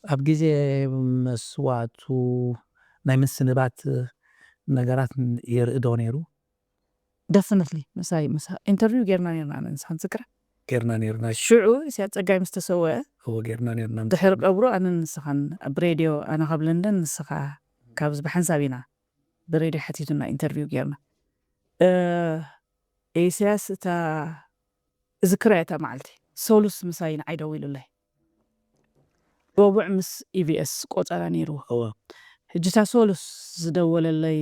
ኣብ ግዜ መስዋእቱ ናይ ምስንባት ነገራት የርኢ ዶ ነይሩ? ደፍነትሊ ምሳይ ምሳ ኢንተርቪው ጌርና ነርና ኣነ ንስኻን ዝክረ ጌርና ነርና። ሽዑ ኢሳያስ ጸጋይ ምስ ተሰወአ እዎ ጌርና ነርና። ድሕሪ ቀብሩ ኣነ ንስኻን ኣብ ሬድዮ ኣነ ካብ ለንደን ንስኻ ካብዚ ብሓንሳብ ኢና ብሬድዮ ሓቲቱና ኢንተርቪው ጌርና። ኢሳያስ እታ እዝክራ እታ መዓልቲ ሶሉስ ምሳይ ንዓይ ደዊሉለይ። ሮቡዕ ምስ ኢቢኤስ ቆጸራ ነይርዎ። ሕጂ እታ ሶሉስ ዝደወለለይ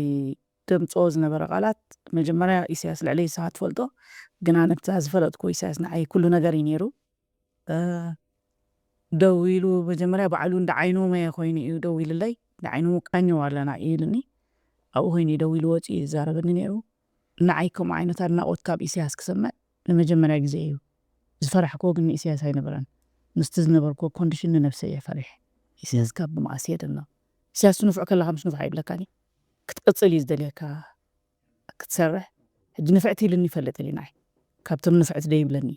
ደምፅኦ ዝነበረ ቃላት መጀመርያ ኢሳያስ ልዕለይ ንስኻ ትፈልጦ፣ ግና ነብታ ዝፈለጥኩ ኢሳያስ ንዓይ ኩሉ ነገር እዩ ነይሩ። ደው ኢሉ መጀመርያ ባዕሉ እንዳ ዓይኑ መየ ኮይኑ እዩ ደው ኢልለይ። እንዳ ዓይኑ ቃኘው ኣለና እዩ ኢልኒ። ኣብኡ ኮይኑ እዩ ደው ኢሉ ወፂኡ ይዛረበኒ ነይሩ። ንዓይ ከምኡ ዓይነት ኣድናቆት ካብ ኢሳያስ ክሰምዕ ንመጀመርያ ግዜ እዩ። ዝፈራሕክዎ ግን ንኢሳያስ ኣይነበረን። ምስቲ ዝነበርክዎ ኮንዲሽን ንነብሰይ እየ ፈሪሕ። ኢሳያስ ካብ ብመኣስ የደና ኢሳያስ ትንፍዑ ከለካ ምስ ንፍዓ ይብለካኒ ክትቅፅል እዩ ዝደልየካ ክትሰርሕ። ሕጂ ንፍዕቲ ኢሉኒ ይፈልጥ ኢሉ ንዓይ ካብቶም ንፍዕቲ ደ ይብለኒ።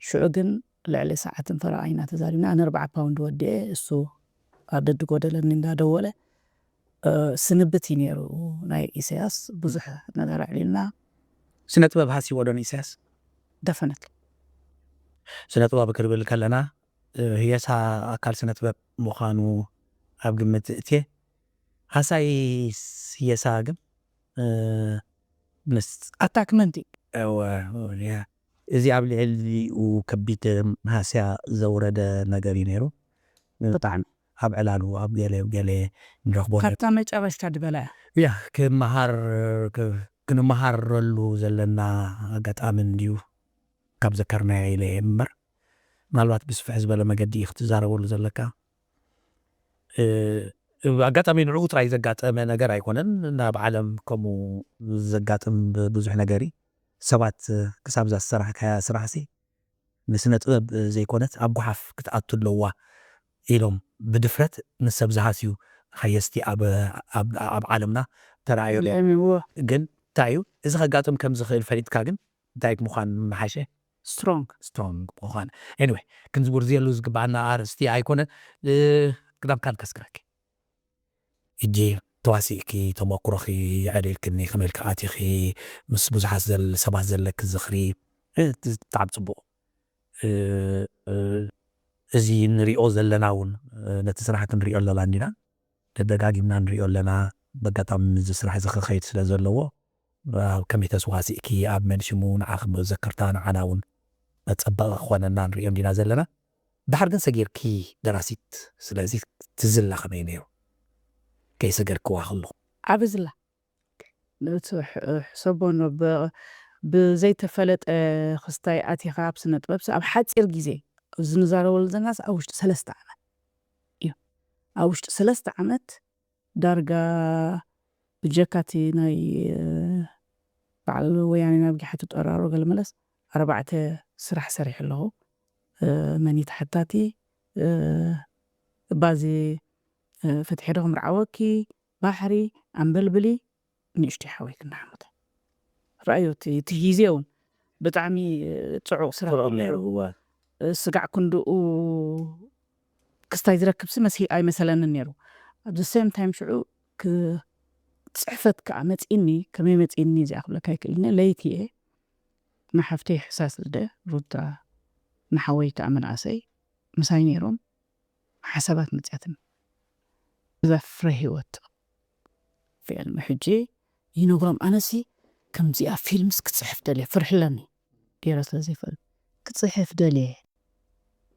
ሽዑ ግን ልዕሊ ሰዓትን ፈረቓ ኢና ተዛሪብና። ኣነ ኣርባዓ ፓውንድ ወዲኤ እሱ ኣብ ደዲ ጎደለኒ እንዳደወለ ስንብት እዩ ነይሩ። ናይ ኢሳያስ ብዙሕ ነገር ኣዕሊልና። ስነ ጥበብ ሃሲዎ ዶ ንኢሳያስ? ደፈነት ስነ ጥበብ ክንብል ከለና ህየሳ ኣካል ስነ ጥበብ ምዃኑ ኣብ ግምት እትየ። ሃሳይ ህየሳ ግን ምስ ኣታክመንት እዩ። እወ፣ ያ። እዚ ኣብ ልዕሊኡ ከቢድ ሃስያ ዘውረደ ነገር እዩ ነይሩ። ብጣዕሚ ኣብ ዕላሉ ኣብ ገለ ገለ ንረኽቦ ነር- ካብታ መጨረሽታ ድበላ እያ። ያ ክመሃር ክ- ክንመሃረሉ ዘለና ኣጋጣሚ እንድዩ ካብ ዘከርናዮ ኢለ እየ እምበር ምናልባት ብስፍሕ ዝበለ መገዲ እዩ ክትዛረበሉ ዘለካ። እ፣ ኣጋጣሚ ንዕኡ ጥራይ ዘጋጠመ ነገር ኣይኮነን። ናብ ዓለም ከምኡ ዘጋጥም ብዙሕ ነገር እዩ። ሰባት ክሳብ እዛ ዝሰራሕካያ ስራሕሲ ንስነ ጥበብ ዘይኮነት ኣብ ጓሓፍ ክትኣቱ ኣለዋ ኢሎም ብድፍረት ንሰብ ዝሃስዩ ሃየስቲ ኣብ ኣብ- ኣብ ዓለምና ተራእዮ ነይሩ። እዎ ግን እንታይ እዩ እዚ ከጋጥም ከም ዝኽእል ፈሊጥካ ግን እንታይ ምዃን ምሓሸ ስትሮንግ ስትሮንግ ምዃን። Anyway ክንዝውርዝየሉ ዝግባኣና ኣርእስቲ ኣይኮነን። እ፣ ቅዳም ካን ከስክረኪ ሕጂ ተዋሲእኪ ተመክሮኺ የዕሊልክኒ ከመልካ ኣቲኺ ምስ ብዙሓት ዘል- ሰባት ዘለኪ ዝኽሪ እ፣ ብጣዕሚ ፅቡቕ። እ፣ እ፣ እዚ ንሪኦ ዘለና እውን እ፣ ነቲ ስራሕ ክንሪኦ ኣለና እንዲና ደጋጊምና ንሪኦ ኣለና። በጋጣሚ እዚ ስራሕ እዚ ክኸይድ ስለ ዘለዎ ኣብ ከመይ ተስዋሲእኪ ኣብ መን ሽሙ ንዓኺ መዘክርታ ንዓና እውን መፀበቒ ክኾነና ንሪኦ እንዲና ዘለና። ድሓር ግን ሰጊርኪ ደራሲት ስለዚ ትዝላ ከመይ ነይሩ ከይሰገርክዋ ከለኹ? ዓቢ ዝላ እቲ ሕ- ሕሰቦ ኖ ብ- ብዘይተፈለጠ ክስታይ ኣቲኻ ኣብ ስነ ጥበብ ኣብ ሓፂር ግዜ እዚ ንዛረበሉ ዘለናስ ኣብ ውሽጢ ሰለስተ ዓመት እዩ። ኣብ ውሽጢ ሰለስተ ዓመት ዳርጋ ብጀካቲ ናይ በዓል ወያኔ ናብ ጊሓቱ ጠራሮ ገለመለስ ኣርባዕተ ስራሕ ሰሪሑ ኣለኹ። መኒት ሓታቲ ባዚ ፈትሒ ዶ ክምርዓወኪ ባሕሪ ኣንበልብሊ ንእሽተይ ሓወይ ክንሓሙተ ረኣዮ እቲ ግዜ እውን ብጣዕሚ ፅዑቕ ስራሕ ነይሩ። ስጋዕ ክንድኡ ክስታይ ዝረክብሲ መሲ ኣይመሰለንን ነይሩ። ኣብ the same time ሽዑ ክ- ጽሕፈት ከዓ መጺእኒ ከመይ መጺእኒ እዚኣ ክብለካ ይክእልኒ ለይቲ እየ ንሓፍተይ ሕሳስ ልደ ሩታ ንሓወይ ከዓ መንኣሰይ ምሳይ ነይሮም ሓሳባት መጽያትኒ እዛ ፍረ ህይወት ፊልም ሕጂ ይነግሮም ኣነሲ ከምዚኣ ፊልምስ ክጽሕፍ ደልየ ፍርሕለኒ ገይረ ስለ ዘይፈልጥ ክጽሕፍ ደልየ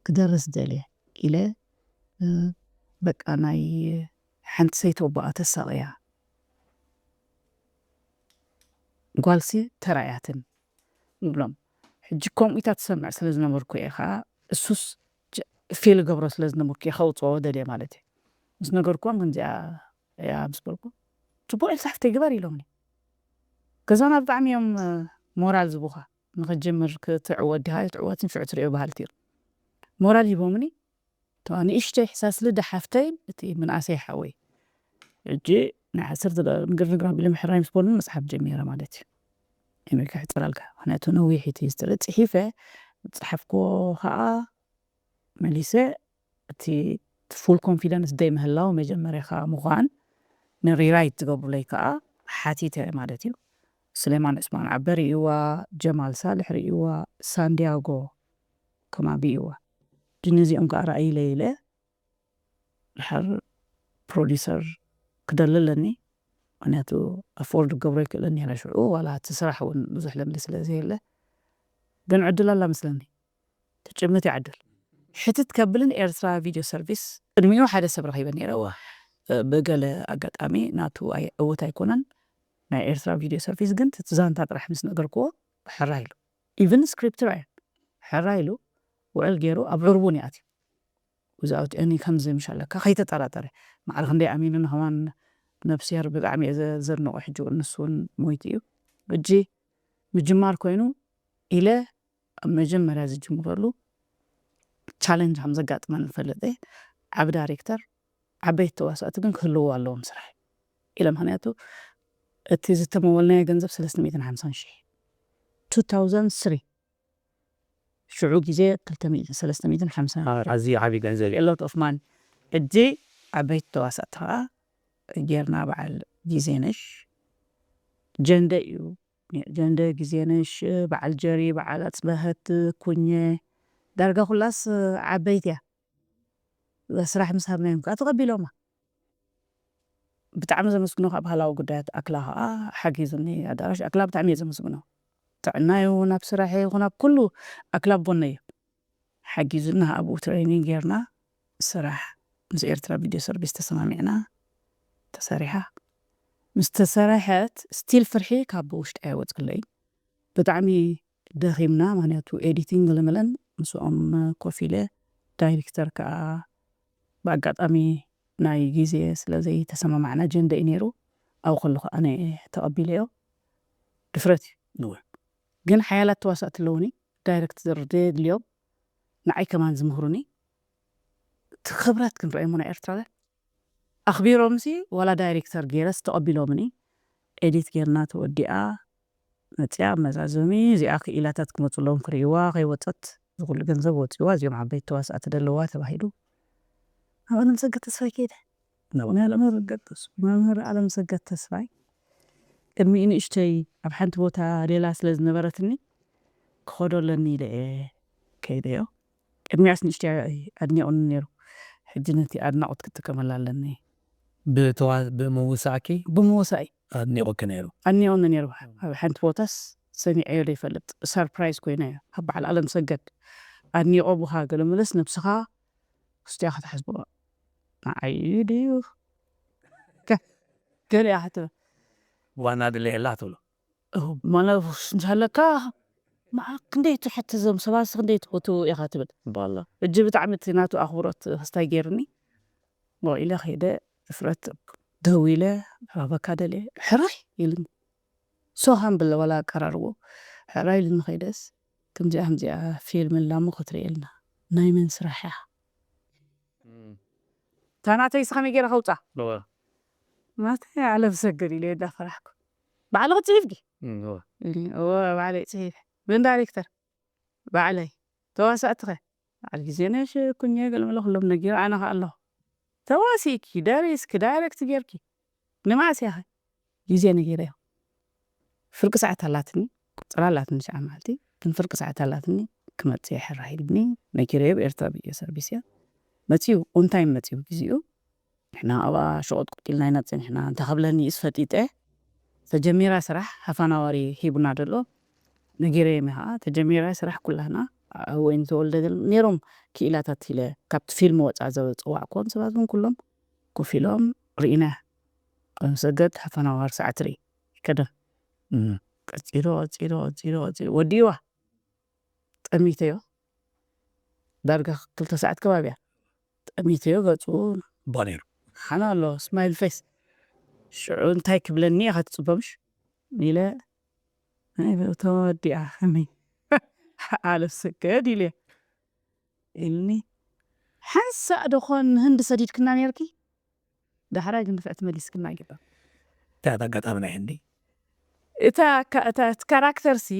ክደርስ ደልየ ኢለ በቃ ናይ ሓንቲ ሰይቲ ወቦኣ ተሳቕያ ጓልሲ ተራእያትን ይብሎም ሕጂ ከምኡ ኢታ ትሰምዕ ስለ ዝነበርኩ እየ ከዓ እሱስ ፊል ገብሮ ስለ ዝነበርኩ እየ ከውፅኦ ደልየ ማለት እዩ ምስ ነገርኩዎም ከምዚኣ እያ ምስ በልኩ ፅቡቅ ኢልካ ሓፍተይ ግበር ኢሎምኒ ገዛና ብጣዕሚ እዮም ሞራል ዝቡኻ ንክትጅምር ክትዕወት ዲኻ ኣይትዕወትን ሽዑ ትሪኦ በሃልቲ እዮም ሞራል ሂቦምኒ እተዋ ንእሽተይ ሕሳስ ልደ ሓፍተይን እቲ ምንኣሰይ ሓወይ ሕጂ ናይ ዓሰርተ ዶላር ምግርግር ኣቢለ ምሕራይ ምስ በሉኒ መፅሓፍ ጀሚረ ማለት እዩ ኣሜሪካ ሕፅራልካ ምክንያቱ ነዊሕ እቲ ሂስትሪ ፅሒፈ ዝፀሓፍክዎ ከዓ መሊሰ እቲ ፉል ኮንፊደንስ ደይ ምህላው መጀመርያ ከዓ ምዃን ንሪራይት ዝገብሩለይ ከዓ ሓቲተ ማለት እዩ። ስሌማን ዑስማን ዓበ ርእይዋ፣ ጀማል ሳልሕ ርእይዋ፣ ሳንዲያጎ ከማን ብእይዋ። ነዚኦም ከዓ ረኣይለ ኢለ ድሓር ፕሮዲሰር ክደሊ ኣለኒ። ምክንያቱ ኣፎርድ ክገብሮ ይክእለኒ ነረ ሽዑ ዋላ እቲ ስራሕ እውን ብዙሕ ልምዲ ስለ ዘየለ። ግን ዕድል ኣላ መስለኒ። ትጭምት ይዓድል ሕትት ከብልን ኤርትራ ቪድዮ ሰርቪስ ቅድሚኡ ሓደ ሰብ ረኺበ ነይረ። ብገለ ኣጋጣሚ ናቱ እውት ኣይኮነን ናይ ኤርትራ ቪድዮ ሰርቪስ ግን ትዛንታ ጥራሕ ምስ ነገርክዎ ሕራ ኢሉ ኢቭን ስክሪፕት ራያ ሕራ ኢሉ ውዕል ገይሩ ኣብ ዕርቡን ይኣትዩ። ውዛውት እኒ ከምዚ ምሽ ኣለካ ከይተጠራጠረ ማዕረ ክንደይ ኣሚኑን ከማን ነብስሄር ብጣዕሚ እየ ዘ- ዘድንቆ ሕጂ እውን ንሱ እውን ሞይቱ እዩ። ሕጂ ምጅማር ኮይኑ ኢለ ኣብ መጀመርያ ዝጅምረሉ ቻለንጅ ከም ዘጋጥመን ዝፈልጥ እየ። ዓብ ዳይሬክተር ዓበይቲ ተዋሳእቲ ግን ክህልዎ ኣለዎም ስራሕ ኢለ ምክንያቱ እቲ ዝተመወልናዮ ገንዘብ ሰለስተ ሚእትን ሓምሳን ሺሕ two thousand three ሽዑ ግዜ ክልተ ሚእትን ሰለስተ ሚእትን ሓምሳን ኣዝዩ ዓብዪ ገንዘብ እዩ። ሎት ኦፍ ማን ሕጂ ዓበይቲ ተዋሳእቲ ከዓ ጌርና በዓል ጊዜነሽ ጀንደ እዩ ጀንደ ጊዜነሽ በዓል ጀሪ በዓል ኣፅበሀት ኩኘ ዳርጋ ኩላስ ዓበይቲ እያ ስራሕ ምስ ሃብናዮም ከዓ ተቐቢሎማ ብጣዕሚ ዘመስግኖ ካብ ባህላዊ ጉዳያት ኣክላ ከዓ ሓጊዙኒ ኣዳራሽ ኣክላ ብጣዕሚ እየ ዘመስግኖ ጥዕና ይኹን ኣብ ስራሕ ይኹን ኣብ ኩሉ ኣክላ ኣብ ጎነ እዩ ሓጊዙና ኣብኡ ትሬኒንግ ጌርና ስራሕ ምስ ኤርትራ ቪድዮ ሰርቪስ ተሰማሚዕና ተሰሪሓ ምስ ተሰረሐት ስቲል ፍርሒ ካብ ውሽጢ ኣይወፀለይ ብጣዕሚ ደኺምና ምክንያቱ ኤዲቲንግ ልምለን ምስኦም ኮፍ ኢለ ዳይሬክተር ከዓ ብኣጋጣሚ ናይ ግዜ ስለ ዘይተሰማማዕና ጀንደ እዩ ነይሩ ኣብኡ ከለኹ ኣነ ተቐቢለዮ ድፍረት እዩ ግን ሓያላት ተዋሳእቲ ኣለውኒ ዳይሬክተር ዘየድልዮም ንዓይ ከማን ዝምህሩኒ እቲ ክብረት ክንረእየሞ ናይ ኤርትራውያን ኣኽቢሮምሲ ዋላ ዳይሬክተር ገይረስ ተቐቢሎምኒ ኤዲት ጌርና ተወዲኣ መፅያ መዛዘሚ እዚኣ ክኢላታት ክመፁሎም ክርእይዋ ከይወፀት ዝኩሉ ገንዘብ ወፂዋ እዚኦም ዓበይቲ ተዋሳእቲ ደለዋ ተባሂሉ ኣብ ኣለም ሰገድ ተስፋይ ከይደ መምህር ኣለም ሰገድ ተስፋይ ቅድሚኡ ንእሽተይ ኣብ ሓንቲ ቦታ ሌላ ስለ ዝነበረትኒ ክኸዶ ኣለኒ ኢለ እየ ከይደዮ ቅድሚያስ ንእሽተይ ኣድኒቑኒ ነይሩ ሕጂ ነቲ ኣድናቑት ክጥቀመላ ኣለኒ ብተዋ- ብምውሳእኪ ብምውሳእይ ኣድኒቑኪ ነይሩ ኣድኒቑኒ ነይሩ ኣብ ሓንቲ ቦታስ ሰሚዐዮ ዘይፈልጥ ሰርፕራይዝ ኮይነ ካብ በዓል ኣለም ሰገድ ኣድኒቖ ብኻ ገለ መለስ ነብስኻ ክስትያ ክትሓስቦ ንዓይ ድዩ ገለ ክትብል ዋና ድለየላ ትብሎ ማለፍ እንተሃለካ መዓር ክንደይ ትሕትዞም ሰባት ክንደይ ትፈትዉ ኢኻ ትብል ባላ እጂ ብጣዕሚ እቲ ናቱ ኣኽብሮት ክስታይ ገይርኒ ኢለ ከይደ ድፍረት ደው ኢለ ረበካ ደልየ ሕራይ ኢልኒ ሶ ሃምብል ዋላ ኣቀራርቦ ሕራይ ኢልኒ ከይደስ ከምዚኣ ከምዚኣ ፊልም ላሞ ክትርእየልና ናይ መን ስራሕ እያ እታ ናተይ ስኸመይ ገይረ ከውፃ ናተይ ዓለም ሰገድ ኢለ እንዳፈራሕኩ ባዕልኺ ፅሒፍኪ እወ ባዕለይ ፅሒፈ ምን ዳይሬክተር ባዕለይ ተዋሳእትኸ በዓል ግዜነሽ ኩኘ ገለመለ ኩሎም ነጊሩ ኣነ ከ ኣለኹ ተዋሲእኪ ደሪስኪ ዳይሬክት ጌርኪ ንመዓስ ኢኺ ግዜ ነጊረዮ ፍርቂ ሰዓት ኣላትኒ ቁፅራ ኣላትኒ ትሽዓ መዓልቲ ግን ፍርቂ ሰዓት ኣላትኒ ክመፅእ ይሕራይ ኢልኒ ነጊረዮ ብኤርትራ ብዮ ሰርቪስ እያ መፅኡ ኦንታይም መፅኡ ግዜኡ ንሕና ኣብኣ ሸቆጥ ቁጢልና ኢና ፀኒሕና እንታይ ክብለኒ እስ ፈጢጠ ተጀሚራ ስራሕ ሃፋናዋሪ ሂቡና ደሎ ነጊረዮም ከዓ ተጀሚራ ስራሕ ኩላና ወይን ተወልደ ነይሮም ክኢላታት ኢለ ካብቲ ፊልም ወፃ ዘፀዋዕኮም ሰባት እውን ኩሎም ኮፍ ኢሎም ርኢና ከም ሰገድ ሃፋናዋሪ ሰዓት ርኢ ከደም ቀፂሉ ቀፂሉ ቀፂሉ ቀፂሉ ወዲእዋ ጠሚተዮ ዳርጋ ክልተ ሰዓት ከባቢያ ጠሚተዮ ገፁ ባኔሩ ሓና ኣሎ ስማይል ፌስ ሽዑ እንታይ ክብለኒ ኢኻ ትፅበምሽ ኢለ ተወዲኣ ከመይ ኣለ ሰገድ ኢለ ኢልኒ ሓንሳእ ደኾን ህንዲ ሰዲድክና ነርኪ ዳሕራይ ግን ንፍዕቲ መሊስክና ይግበር እንታይ ኣጋጣሚ ናይ ህንዲ እታ ካራክተር ሲ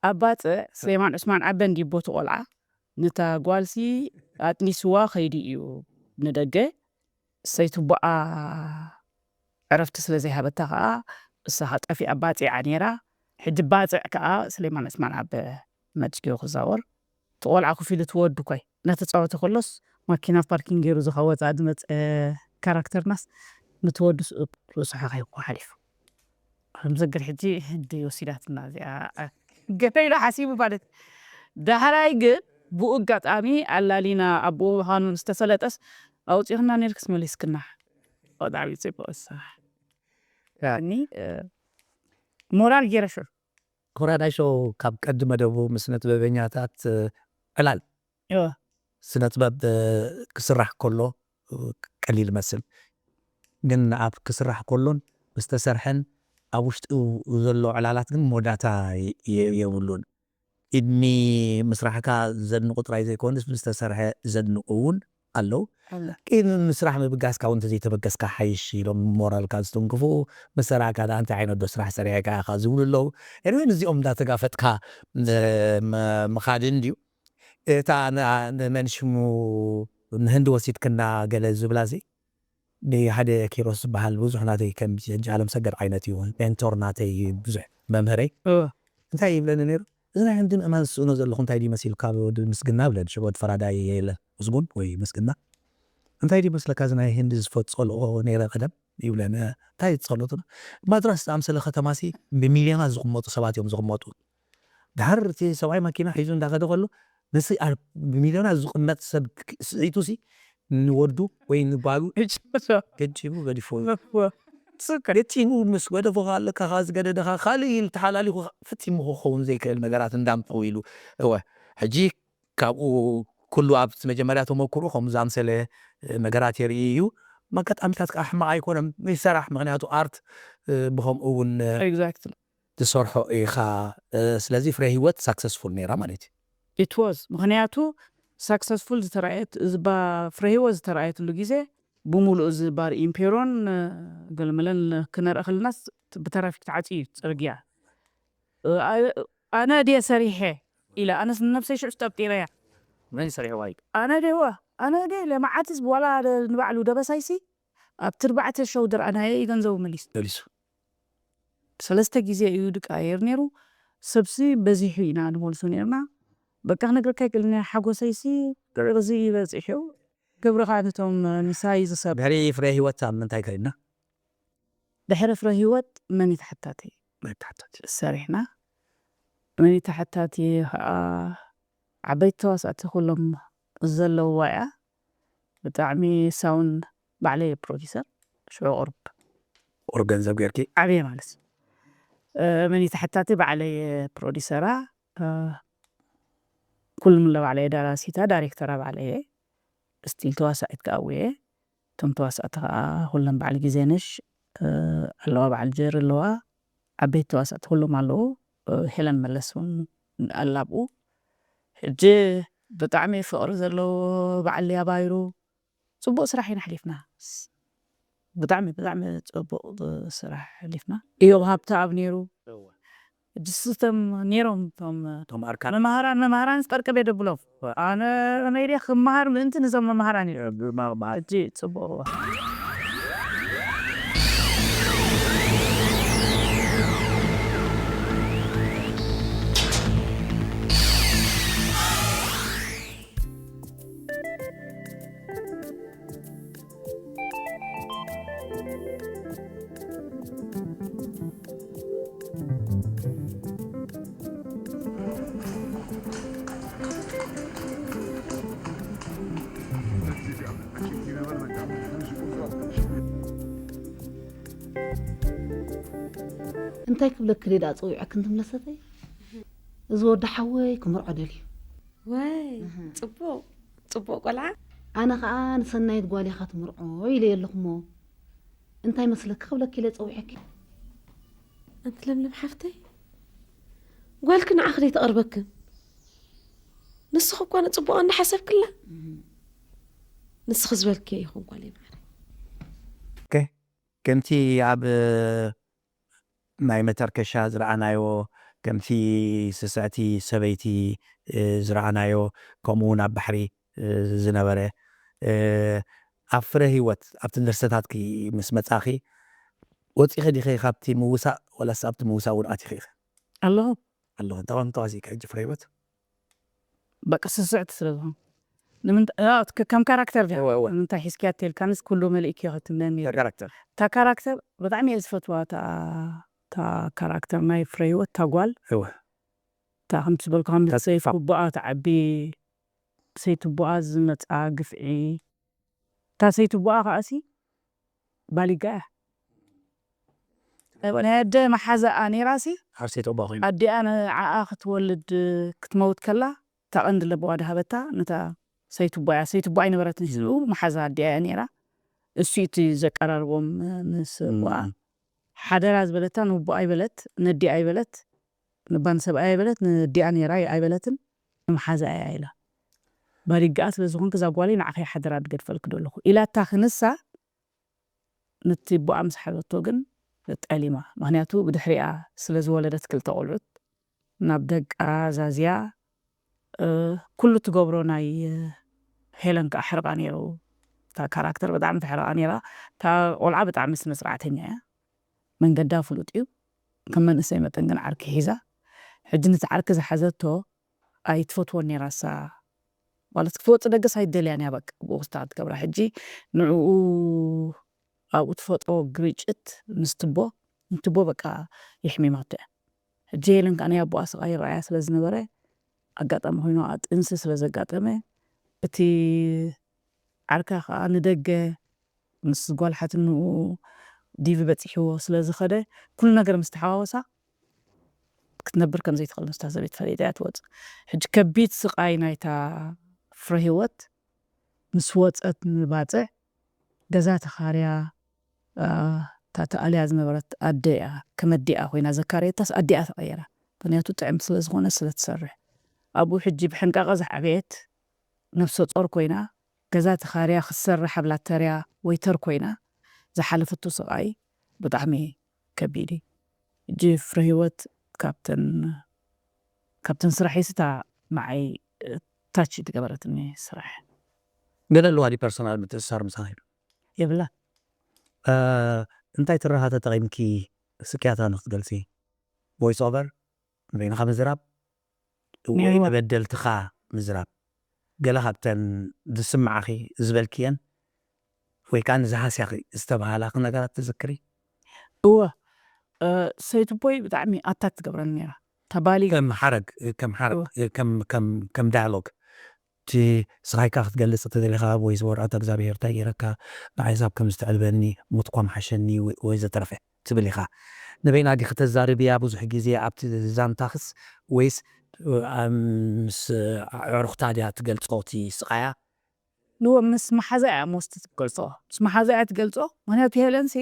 ኣብ ባፅዕ ስሌማን ዑስማን ዓበ እንዲቦ እቲ ቆልዓ ነታ ጓልሲ ኣጥኒስዋ ከይዱ እዩ ንደገ ሰይትቦኣ ዕረፍቲ ስለ ዘይሃበታ ከኣ እሳ ከኣ ጠፊኣ ባጺዓ ነይራ። ሕጂ ባጽዕ ከኣ ስሌማን ዑስማን ኣብ መድዮ ክዛወር እቲ ቆልዓ ኮፍ ኢሉ እቲ ወዱ ኮይ እናተጻወተ ከሎስ ማኪና ፓርኪንግ ገይሩ ዝኸወጻ ዝመጸ ካራክተርናስ ነቲ ወዱ ርእሱ ሓኺኹ ሓሊፉ። ከም ዘግር ሕጂ ህንዲ ወሲዳትና እዚኣ ገለ ኢሉ ሓሲቡ ማለት። ዳሕራይ ግን ብኡ ኣጋጣሚ ኣላሊና ኣብኡ ምዃኑ ምስ ተፈለጠስ ኣውጺእኽና ነርክስ መሊስክና። ብጣዕሚ ጽቡቕ እሳ። እኒ ሞራል ገይረ ሹር ኮራዳይ ሾው ካብ ቀዲ መደቡ ምስ ነጥበበኛታት ዕላል ስነ ጥበብ ክስራሕ ከሎ ቀሊል መስል ግን ኣብ ክስራሕ ከሎን ዝተሰርሐን ኣብ ውሽጡ ዘሎ ዕላላት ግን መወዳእታ የብሉን። ኢድሚ ምስራሕካ ዘድንቁ ጥራይ ዘይኮንስ ብዝተሰርሐ ዘድንቁ እውን ኣለዉ። ኢድሚ ምስራሕ ምብጋስካ እውን እንተዘይተበገስካ ሓይሽ ኢሎም ሞራልካ ዝትንክፉ፣ ምስ ሰራሕካ ደኣ እንታይ ዓይነት ዶ ስራሕ ሰሪሕካ ኢኻ ዝብሉ ኣለዉ። ኤኒወይ እዚኦም እንዳተጋፈጥካ ምኻድ እንድዩ። እታ ንመን ሽሙ ንህንዲ ወሲድክና ገለ ዝብላ እዚ ንሓደ ኪሮስ ዝበሃል ብዙሕ ናተይ ከም ሕጂ ኣለምሰገድ ዓይነት እዩ ሜንቶር ናተይ ብዙሕ መምህረይ እንታይ ይብለኒ ነይሩ እዚ ናይ ህንዲ ምእማን ዝስእኖ ዘለኹ እንታይ ድዩ መሲልካ ወዲ ምስግና ብለኒ ሽም ወዲ ፈራዳይ የለ ምስጉን ወይ ምስግና እንታይ ድዩ መስለካ እዚ ናይ ህንዲ ዝፈፀልኦ ነይረ ቀደም ይብለኒ እንታይ ጸሎት ማድራስ ዝኣምሰለ ከተማሲ ብሚልዮናት ዝቕመጡ ሰባት እዮም ዝቕመጡ ድሓር እቲ ሰብኣይ ማኪና ሒዙ እንዳኸደ ከሎ ነዚ ኣብ ብሚልዮናት ዝቕመጥ ሰብ ስዒቱ ሲ ንወዱ ወይ ንባሉ ገዲፉ ገዲፉ ገዲፉ ምስ ገደፎ ከለካ ካ ዝገደደኻ ካልእ ኢሉ ተሓላሊኹ ፍጺሙ ክኸውን ዘይክእል ነገራት እንዳምጽኡ ኢሉ እወ ሕጂ ካብኡ ኩሉ ኣብ መጀመርያ ተመክሮ ከም ዝኣምሰለ ነገራት የርኢ እዩ። መጋጣሚታት ከዓ ሕማቕ ኣይኮነም ይሰራሕ ምክንያቱ ኣርት ብከምኡ እውን exactly ትሰርሖ ኢኻ ስለዚ ፍረ ህይወት ሳክሰስፉል ነይራ ማለት እዩ it was ምክንያቱ ሳክሰስፉል ዝተራእየት እዝባ ፍረ ህይወት ዝተራእየትሉ ግዜ ብሙሉእ እዚ ባር ኢምፔሮን ገልመለን ክነርኢ ከለናስ ብተራፊክ ተዓፅዩ እዩ ፅርግያ ኣነ ድየ ሰሪሐ ኢለ ኣነስ ንነብሰይ ሽዑ ጠብጢረያ መን ሰሪሕዋ እዩ ኣነ ድዋ ኣነ ደ ለመዓትስ ዋላ ንባዕሉ ደበሳይሲ ኣብቲ ኣርባዕተ ሸው ድርኣናዮ እዩ ገንዘቡ መሊሱ መሊሱ ሰለስተ ግዜ እዩ ድቃየር ነይሩ ሰብሲ በዚሑ ኢና ንመልሱ ነርና በቃ ክነግረካ ይክእል ሓጎሰይሲ እዚ በፂሑ ክብርኻ ነቶም ምሳይ ዝሰብ ድሕሪ ፍረ ህይወት ኣብ ምንታይ ከይድና ድሕሪ ፍረ ህይወት መን ተሓታቲ መታሕታት ሰሪሕና መን ተሓታቲ ከዓ ዓበይቲ ተዋሳእቲ ኩሎም ዘለውዋ እያ ብጣዕሚ ሳውን ባዕለይ ፕሮዲሰር ሽዑ ቁርብ ቁርብ ገንዘብ ጌርኪ ዓብየ ማለት መን ተሓታቲ ባዕለይ ፕሮዲሰራ ኩሉም ለባዕለየ ደራሲታ ዳይሬክተራ ባዕለየ ስቲል ተዋሳኢት ከዓ እየ እቶም ተዋሳእቲ ከዓ ኩሎም በዓል ግዜነሽ ኣለዋ በዓል ጀር ኣለዋ ዓበይቲ ተዋሳእቲ ኩሎም ኣለዉ ሄለን መለስ እውን ኣላብኡ ሕጂ ብጣዕሚ ፍቅሪ ዘለዎ በዓል ያባይሩ ፅቡቅ ስራሕ ኢና ሓሊፍና ብጣዕሚ ብጣዕሚ ፅቡቅ ስራሕ ሓሊፍና እዮም ሃብተኣብ ነይሩ ሕጂ ስቶም ነይሮም እቶም ቶም ኣርካን መማህራን መማህራን ዝጠርቅብ የደብሎም ኣነ ነይደ ክመሃር ምእንቲ ንዞም መማህራን እዩ ሕጂ ፅቡቅ እንታይ ክብለኪ ደኣ ፀዊዐክን ትምለሰተይ እዚ ወዲ ሓወይ ክምርዖ ደልዩ ወይ ፅቡቅ ፅቡቅ ቆልዓ ኣነ ከዓ ንሰናይት ጓል ኢኻ ትምርዖ ኢለ ኣለኹሞ እንታይ መስለኪ ክብለኪ ኢለ ፀዊዐኪ ኣንቲ ለምለም ሓፍተይ ጓልኪ ንዓኺ ደይተቐርበክን ንስኺ እኳ ንፅቡቕ እንዳሓሰብክላ ንስኺ ዝበልክዮ ይኹን ጓለይ ማዕረ ከምቲ ኣብ ናይ መተርከሻ ዝረኣናዮ ከምቲ ስስዕቲ ሰበይቲ ዝረኣናዮ ከምኡ እውን ኣብ ባሕሪ ዝነበረ ኣብ ፍረ ህይወት ኣብቲ ድርሰታትኪ ምስ መጻኺ ወጺኺ ዲኺ ካብቲ ምውሳእ፣ ወላስ ኣብቲ ምውሳእ እውን ኣቲኺ ኢኺ? ኣለኹ። ኣለኹ። እንታይ ተዋሲእካ ሕጂ ፍረ ህይወት? በቃ ስስዕቲ ስለ ዝኾን ንምንታይ ከም ካራክተር ዲያ? እወ፣ እወ። ንምንታይ ሒዝክያ ተልካንስ ኩሉ መሊእክዮ ክትብለኒ። ካራክተር። እታ ካራክተር ብጣዕሚ እየ ዝፈትዋ። እታ እታ ካራክተር ናይ ፍረ ህይወት እታ ጓል እወ። እታ ከምቲ ዝበልኩ ከም ተስፋ። ሰይፉ ቡኣ ትዓቢ፣ ሰይቱ ቡኣ ዝመፅኣ ግፍዒ፣ እታ ሰይቱ ቡኣ ከዓሲ ባሊጋ እያ። ናይ ኣደ መሓዛኣ ነይራሲ ሓርሴት ኦባ ኮይኑ። ኣዲኣ ንዓኣ ክትወልድ ክትመውት ከላ እታ ቀንዲ ለበዋ ድሃበታ ነታ ሰይቱ ቡኣ እያ። ሰይቱ ቡኣ ኣይነበረትን ህዝቡ መሓዛ ኣዲኣ እያ ነይራ። እሱ እዩ እቲ ዘቀራርቦም ምስ ቡኣ። ሓደራ ዝበለታ ንቡኣ ኣይበለት፣ ነዲኣ ኣይበለት፣ ንባን ሰብኣይ ኣይበለት፣ ነዲኣ ነይራ ኣይበለትን፣ ንመሓዛ እያ ኢላ። ባሊጋኣ ስለ ዝኾንክ እዛ ጓለይ ንዓኸ ሓደራ ድገድፈልክ ደለኹ ኢላታ ክንሳ፣ ነቲ ቡኣ ምስ ሓዘቶ ግን ጠሊማ። ምኽንያቱ ብድሕሪኣ ስለ ዝወለደት ክልተ ቆልዑት ናብ ደቃ ዛዝያ፣ እ፣ ኩሉ ትገብሮ ናይ፣ እ፣ ሄለን ከዓ ሕርቃ ነይሩ። እታ ካራክተር ብጣዕሚ ተሕርቃ ነይራ። እታ ቆልዓ ብጣዕሚ ስነ ስርዓተኛ እያ። መንገዳ ፍሉጥ እዩ። ከም መንእሰይ መጠን ግን ዓርኪ ሒዛ። ሕጂ ነቲ ዓርኪ ዝሓዘቶ ኣይትፈትዎን ነይራ እሳ። ማለት ክትወጽእ ደገስ ኣይደልያን እያ በቃ ብኡ ክስታ ትገብራ። ሕጂ ንዕኡ ኣብኡ ትፈጥሮ ግርጭት ምስ ትቦ፣ ንትቦ በቃ የሕሚማቶ እያ። ሕጂ ሄለን ከዓ ናይ ኣቦኣ ስቓይ ይረኣያ ስለ ዝነበረ ኣጋጣሚ ኮይኑ ኣጥንሲ ስለ ዘጋጠመ እቲ ዓርካ ከዓ ንደገ ምስ ጓል ሓትንኡ ዲቪ በፂሕዎ ስለ ዝኸደ ኩሉ ነገር ምስ ተሓዋወሳ ክትነብር ከም ዘይትኽእል ምስታ ሰበይቲ ፈሊጣ እያ ትወፅእ። ሕጂ ከቢድ ስቓይ ናይታ ፍረ ህይወት ምስ ወፀት ንባፅዕ ገዛ ተኻርያ፣ አ፣ እታ ተኣልያ ዝነበረት ኣደ እያ ከም ኣዲኣ ኮይና ዘካረየታስ ኣዲኣ ተቐየራ። ምክንያቱ ጥዕምቲ ስለ ዝኾነ ስለ ትሰርሕ ኣብኡ ሕጂ ብሕንቃቐ ዝዓበየት ነብሰ ጾር ኮይና ገዛ ተኻርያ ክትሰርሕ ኣብ ላተርያ ወይተር ኮይና ዝሓለፈቶ ስቓይ ብጣዕሚ ከቢድ እዩ። ሕጂ ፍረ ህይወት ካብተን ካብተን ስራሕ ስታ ንዓይ ታች ዝገበረትኒ ስራሕ ገለ ኣለዋ ዲ ፐርሶናል ምትእስሳር ምሳኺ? የብላ እ፣ እንታይ ትረኻ ተጠቒምኪ ስቅያታ ንክትገልጺ? ቮይስ ኦቨር ንበይንኻ ምዝራብ ወይ ነይርዋ። ተበደልትኻ ምዝራብ? ገለ ካብተን ዝስምዓኺ ዝበልክየን ወይ ከዓ ንዝሃስያኺ ዝተባሃላኺ ነገራት ትዝክሪ? እወ እ፣ ሰይትቦይ ብጣዕሚ ኣታክ ትገብረኒ ነይራ ተባሊ ከም ሓረግ ከም ሓረግ ከም ከም ከም ዳያሎግ እቲ ስኻይካ ክትገልጽ ተደሊኻ ወይ ዝወርዖ እግዚኣብሔር እንታይ ገይረካ ንዓይሳብ ከም ዝተዕልበኒ ሞት እኳ ምሓሸኒ ወይ- ወይ ዘተረፈ ትብል ኢኻ ንበይና ዲኺ ተዛርብያ ብዙሕ ግዜ ኣብቲ ዛንታኽስ ወይስ እ፣ ኣብ ምስ ኣዕሩኽታ ድያ ትገልጾ እቲ ስቓያ ንዎ ምስ መሓዛ እያ ሞስት ትገልጾ ምስ መሓዛ እያ ትገልጾ ምክንያቱ ሄለንሲ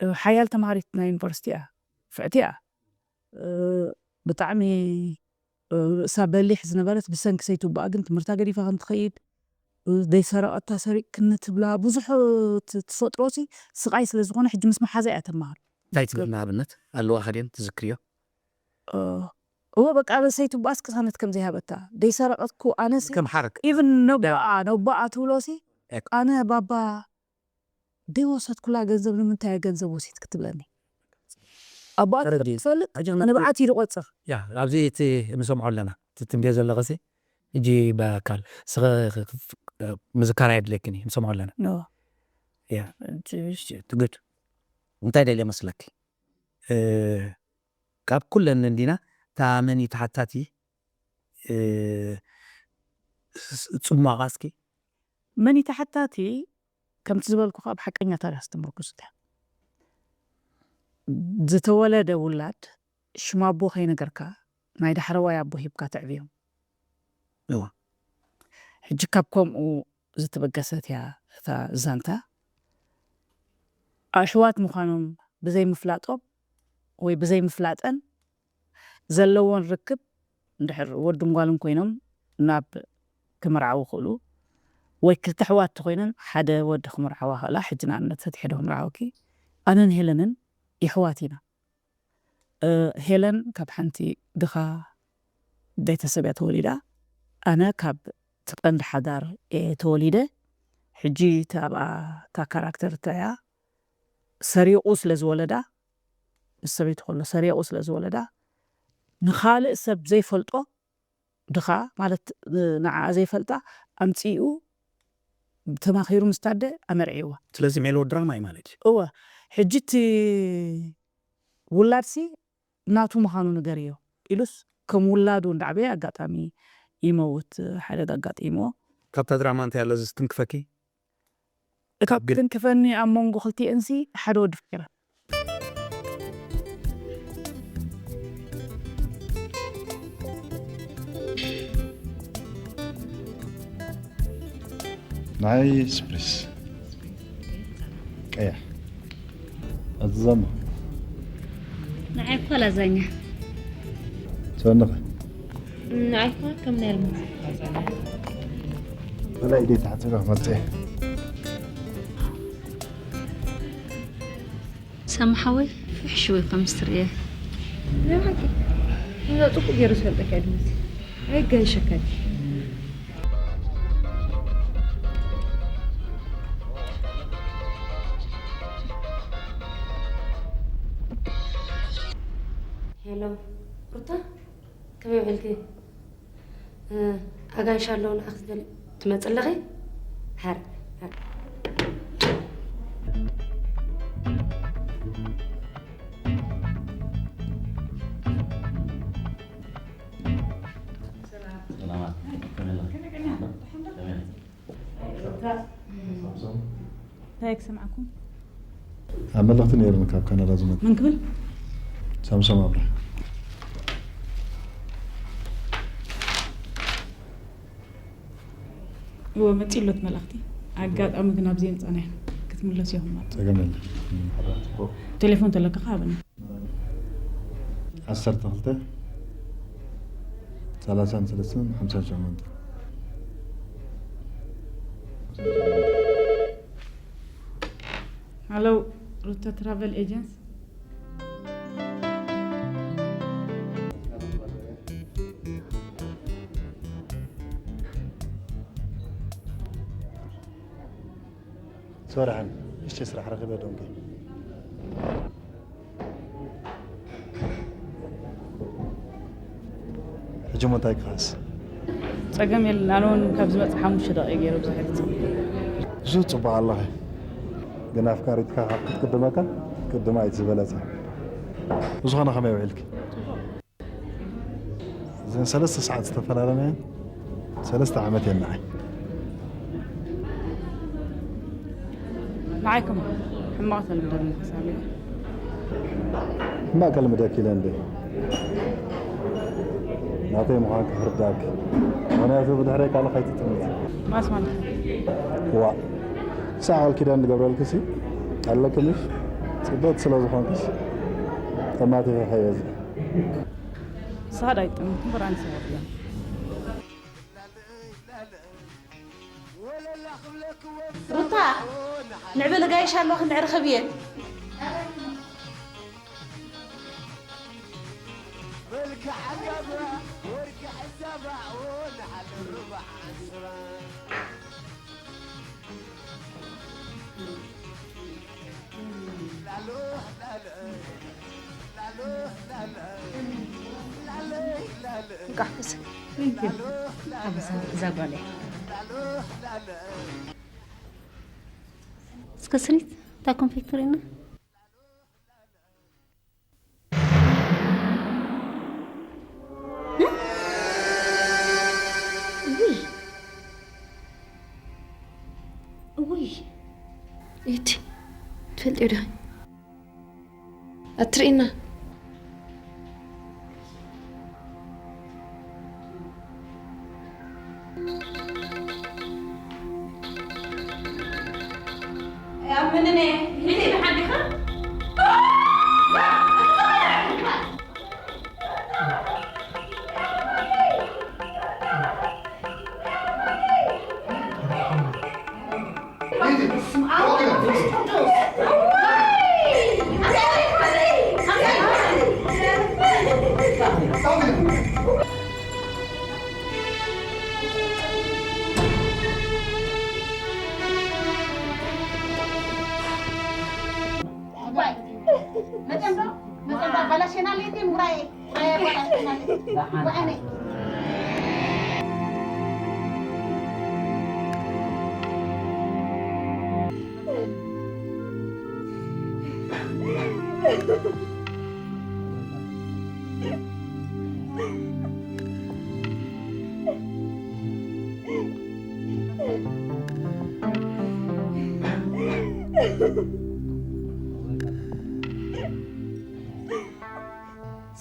እ፣ ሓያል ተማሃሪት ናይ ዩኒቨርሲቲ እያ ፍዕቲ እያ እ፣ ብጣዕሚ እ፣ ርእሳ በሊሕ ዝነበረት ብሰንኪ ሰይትባኣ ግን ትምህርታ ገዲፋ ከም ትኸይድ እ፣ ዘይሰረቐታ ሰሪቅክኒ ትብላ ብዙሕ እ፣ ት- ትፈጥሮ ሲ ስቃይ ስለ ዝኾነ ሕጂ ምስ መሓዛ እያ ተመሃር እንታይ ትብል ንኣብነት ኣለዋ ከድየን ትዝክርዮ እ፣ እወ በቃ በሰይትባኣስ ቅሳነት ከም ዘይሃበታ ደይሰረቐትኩ ኣነሲ ከም ሓረግ ኢቭን ነቦኣ ነቦኣ ትብሎ ሲ ኤክ- ኣነ ባባ ደይወሰድኩላ ገንዘብ ንምንታይ እየ ገንዘብ ወሲድ ክትብለኒ ኣቦኣ ተረዲእ። ትፈልጥ ሕጂ ንብዓት እዩ ዝቆፅር ያ ኣብዚ እቲ ንሰምዖ ኣለና እቲ ትንብዮ ዘለኸ ሲ ሕጂ በካል ስኸ ምዝካር ኣየድለክን እዩ ንሰምዖ ኣለና ኖ ያ ትግድ እንታይ ደልየ መስለኪ እ፣ ካብ ኩለን እንዲና እታ መን እዩ ተሓታቲ እ፣ ስ- ጽሟቓ እስኪ መን እዩ ተሓታቲ ከምቲ ዝበልኩ ካብ ሓቀኛ ታሪክ ዝተመርኩስ እያ ዝተወለደ ውላድ ሽም ኣቦ ከይነገርካ ናይ ዳሕረዋይ ኣቦ ሂብካ ተዕብዮም እዋ ሕጂ ካብ ከምኡ ዝተበገሰት እያ እታ ዛንታ ኣሕዋት ምዃኖም ብዘይምፍላጦም ወይ ብዘይምፍላጠን ዘለዎን ርክብ እንድሕር ወድን ጓልን ኮይኖም ናብ ክምርዓው ክእሉ ወይ ክልተ ኣሕዋት ተኮይነን ሓደ ወዲ ክምርዓዋ ክእላ ሕጂ ንኣብነት ፈትሐ ዶ ክምርዓወኪ ኣነን ሄለንን የሕዋት ኢና እ፣ ሄለን ካብ ሓንቲ ድኻ ቤተሰብ እያ ተወሊዳ ኣነ ካብ ትቀንዲ ሓዳር እየ ተወሊደ ሕጂ እታ ኣብኣ እታ ካራክተር እታ እያ ሰሪቑ ስለ ዝወለዳ፣ ምስ ሰበይቱ ከሎ ሰሪቑ ስለ ዝወለዳ፣ ንኻልእ ሰብ ዘይፈልጦ ድኻ ማለት ንዓኣ ዘይፈልጣ ኣምጺኡ ተማኺሩ ምስ ታደ ኣመርዕይዋ። ስለዚ ሜሎ ድራማ እዩ ማለት እዩ። እወ፣ ሕጂ እቲ ውላድሲ ናቱ ምዃኑ ንገርዮ ኢሉስ ከም ውላዱ እንዳዕበየ ኣጋጣሚ ይመውት፣ ሓደጋ ኣጋጢምዎ። ካብታ ድራማ እንታይ ኣሎ ዝትንክፈኪ? ካብ ትንክፈኒ ኣብ መንጎ ክልቲኤንሲ ሓደ ወዲ ፈኪረ። ናይ ስፕሪስ ቀያሕ ኣዝዛማ ንዓይ እኳ ላዛኛ። ሰውነኸ ንዓይ እኳ ከም ናይ ኣልማዝ። በላይ ኢደይ ተሓጺበ ክመጽእ እየ። ሳሚ ሓወይ፣ ፍሕሽ ወይ ከም ዝትርእየ። ናይ ብሓቂ፣ እዛ ጽቡቕ ገይሩ ዝፈልጠካ እዩ ዝመስል። ኣይጋየሸካን። ሄሎ፣ ሩታ፣ ከመይ ውዒልኪ? እ፣ ኣጋይሽ ኣለዉ ንዓኺ ዝደልዩ። ትመጺ ኣለኺ? ሃር፣ ሃር። ሰላማት። ከመይ ኣለኺ? ከመይ ኣለኺ? እንታይ ክሰምዓኩም? ኣብ መልእኽቲ ነይሩኒ ካብ ካናዳ ዝመጽእ። መን ክብል? ሳምሶም ኣብርሃ። እወ፣ መጺኡ ኣሎ እቲ መልእኽቲ። ኣጋጣሚ ግን ኣብ ዘይምጻና ኢና ክትምለሱ ኢኹም ማለት። ጸገም የለን። ቴሌፎን ተለካ ከ ሃበኒ። ዓሰርተ ክልተ፣ ሰላሳን ሰለስተን፣ ሓምሳን ሸሞንተን። ሃሎ፣ ሩታ ትራቨል ኤጀንሲ። ሶርሐን፣ እሽቲ ስራሕ ረኺበ ዶንኪ። ሕጂ እሞ እንታይ ክኸስ? ጸገም የለን። ኣነ እውን ካብ ዝመጽእ ሓሙሽተ ደቂቕ ገይረ ብዙሕ ኣይተጸበኹን። ብዙሕ ጽቡቕ ኣለኺ። ግን ኣፍቃሪትካ ካብ ክትቅድመካ ክትቅድማ እዩ ዝበለጸ። ብዝኾነ ከመይ ውዒልኪ? እዘን ሰለስተ ሰዓት ዝተፈላለናየን ሰለስተ ዓመት እየን ንዓይ። ንዓይ ከማን ሕማቕ ተልምደኒ ክሳብ ሕጂ። ሕማቕ ከልምደኪ ኢለ እንዴ? ናተይ ምዃንኪ ክርዳእኪ። ምኽንያቱ ብድሕረይ ካልእ ከይትጥምቲ። ማስ ማለት? ዋእ። ክሳዕ ቃል ኪዳን ዝገብረልኪ ሲ ኣለኪ ምሽ? ጽብቕቲ ስለ ዝኾንክስ ጠማቲኺ ከይበዝሕ። ንስኻ ዶ ኣይትጥምት እምበር ኣነስ ኣይብልን። ሩታ፣ ንዕበ ለጋይሽ ኣለዋ፣ ክንዕርኸብ እየ። እንቋዕ ከሰ-፣ Thank you። ኣበሳ እዛ ጓለይ። እስከ ስኒት እታ ኮንፌክተሪና። እውይ። እውይ። እቲ ትፈልጥዮ ዲኺ? ኣትርኢና። Nationality murae, murae apa nationality? Murae ni.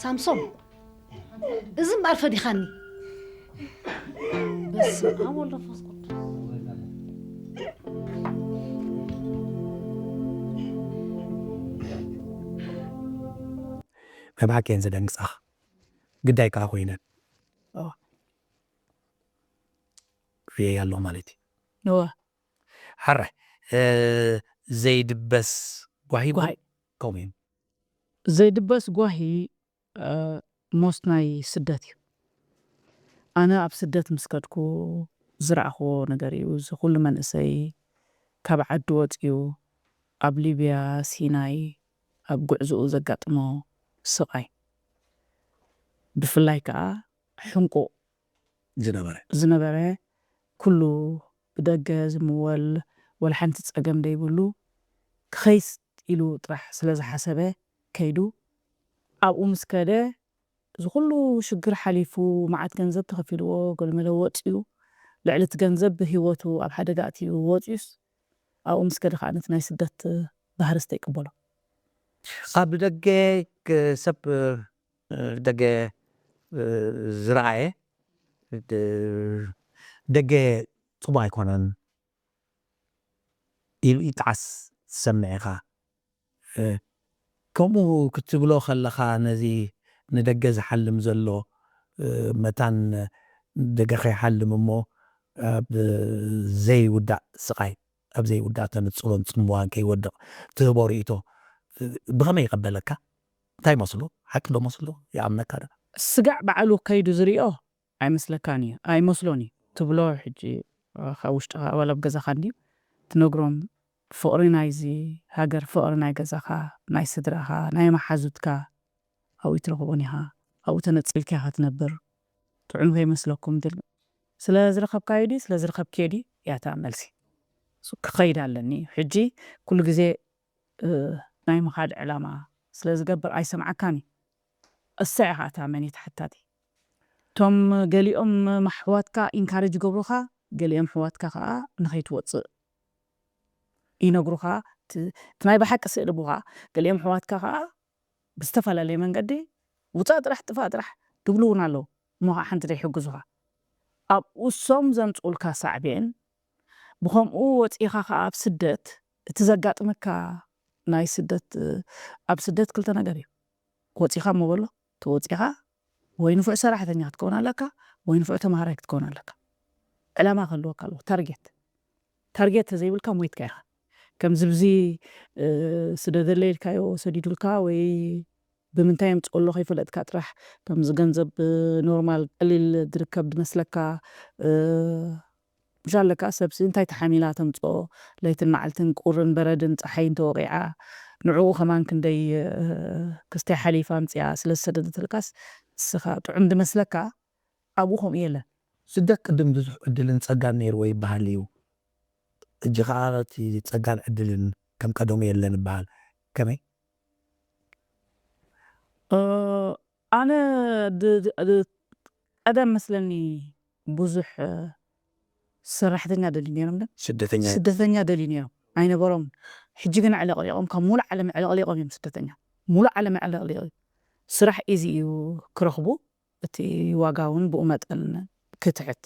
ሳምሶም፣ እዚ እምበኣር ፈዲኻኒ። በስመ ኣብ ወወልድ ወመንፈስ ቅዱስ። መብሓቂ እየን ዘደንግጻኻ። ግዳይ ከኣ ኮይነን። ርእየ ኣሎ ማለት እዩ። እወ። ሓራይ ዘይድበስ ጓሂ ጓሂ። ከምኡ እዩ። ዘይድበስ ጓሂ ሞት ናይ ስደት እዩ። ኣነ ኣብ ስደት ምስ ከድኩ ዝረኣኽዎ ነገር እዩ። እዚ ኩሉ መንእሰይ ካብ ዓዲ ወፂኡ ኣብ ሊብያ፣ ሲናይ ኣብ ጉዕዝኡ ዘጋጥሞ ስቓይ፣ ብፍላይ ከዓ ሕንቁቕ ዝነበረ ዝነበረ ኩሉ ብደገ ዝምወል ወላ ሓንቲ ፀገም ደይብሉ ክኸይስ ኢሉ ጥራሕ ስለ ዝሓሰበ ከይዱ ኣብኡ ምስ ከደ እዚ ኩሉ ሽግር ሓሊፉ መዓት ገንዘብ ተኸፊልዎ ገለመለ ወፂኡ ልዕሊ እቲ ገንዘብ ብህይወቱ ኣብ ሓደጋ ኣትዩ ወፂኡስ ኣብኡ ምስ ከደ ከዓ ነቲ ናይ ስደት ባህርስ ተይቅበሎ። ካብ ደገ ክ- ሰብ እ፣ ደገ እ፣ ዝረኣየ እ፣ ደገ ፅቡቅ ኣይኮነን ኢሉ ይጠዓስ ትሰምዕ ኢኻ። እ፣ ከምኡ ክትብሎ ከለኻ ነዚ ንደገ ዝሓልም ዘሎ እ፣ መታን ደገ ከይሓልም እሞ ኣብ ዘይውዳእ ስቓይ ኣብ ዘይውዳእ ተነፅሎን ፅምዋን ከይወድቕ ትህቦ ርእይቶ እ፣ ብኸመይ ይቐበለካ? እንታይ መስሉ? ሓቂ ዶ መስሉ? ይኣምነካ ዶ? ስጋዕ ባዕሉ ከይዱ ዝሪኦ ኣይመስለካን እዩ ኣይመስሎን እዩ ትብሎ ሕጂ ካብ ውሽጥኻ ኣባል ኣብ ገዛኻ እንድዩ ትነግሮም ፍቕሪ ናይዚ ሃገር ፍቕሪ ናይ ገዛኻ ናይ ስድራኻ ናይ መሓዙትካ ኣብኡ ይትረኽቦን ኢኻ ኣብኡ ተነፂልካ ኢኻ ትነብር ጥዑም ከይመስለኩም ድል ስለ ዝረኸብካዮ ድዩ ስለ ዝረኸብክዮ ድዩ እያ እታ መልሲ ክኸይድ ኣለኒ እዩ ሕጂ ኩሉ ግዜ ናይ ምኻድ ዕላማ ስለ ዝገብር ኣይሰምዓካን እዩ እሳ ኢኻ እታ መን ተሓታቲ እቶም ገሊኦም ኣሕዋትካ ኢንካረጅ ይገብሩኻ ገሊኦም ኣሕዋትካ ከዓ ንኸይትወፅእ ይነግሩኻ እቲ ናይ ብሓቂ ስእሊ ቡኻ ገሊኦም ኣሕዋትካ ከዓ ብዝተፈላለየ መንገዲ ውፃእ ጥራሕ ጥፋእ ጥራሕ ትብሉ እውን ኣለዉ እሞ ከዓ ሓንቲ ዘይሕግዙኻ ኣብኡ እሶም ዘምፅኡልካ ሳዕቤን ብኸምኡ ወፂኻ ከዓ ኣብ ስደት እቲ ዘጋጥመካ ናይ ስደት ኣብ ስደት ክልተ ነገር እዩ ወፂኻ እሞ በሎ ተወፂኻ ወይ ንፉዕ ሰራሕተኛ ክትከውን ኣለካ ወይ ንፉዕ ተምሃራይ ክትከውን ኣለካ ዕላማ ክህልወካ ኣለዎ ታርጌት ታርጌት ተዘይብልካ ሞይትካ ኢኻ ከምዚ ብዚ ስደደለ ኢልካዮ ሰዲዱልካ ወይ ብምንታይ የምፅኦ ኣሎ ከይፈለጥካ ጥራሕ ከምዚ ገንዘብ ኖርማል ቀሊል ዝርከብ ዝመስለካ ምሻለካ ሰብሲ እንታይ ተሓሚላ ተምፅኦ ለይትን መዓልትን ቁርን በረድን ፀሓይን ተወቂዓ ንዕኡ ከማን ክንደይ ክስታይ ሓሊፋ ኣምፅኣ ስለ ዝሰደደትልካስ ንስኻ ጥዑም ዝመስለካ ኣብኡ ከምኡ የለን ስደት ቅድም ብዙሕ ዕድልን ፀጋን ነይርዎ ይበሃል እዩ ሕጂ ከዓ እቲ ፀጋን ዕድልን ከም ቀደሙ የለን ይበሃል ከመይ ኣነ ቀደም መስለኒ ብዙሕ ሰራሕተኛ ደልዩ ነይሮም ዶ ስደተኛ ስደተኛ ደልዩ ነይሮም ኣይነበሮም ሕጂ ግን ዕለቕሊቖም ካብ ሙሉእ ዓለም ዕለቕሊቖም እዮም ስደተኛ ሙሉእ ዓለም ዕለቕሊቑ ስራሕ ኢዚ እዩ ክረኽቡ እቲ ዋጋ እውን ብኡ መጠን ክትሕት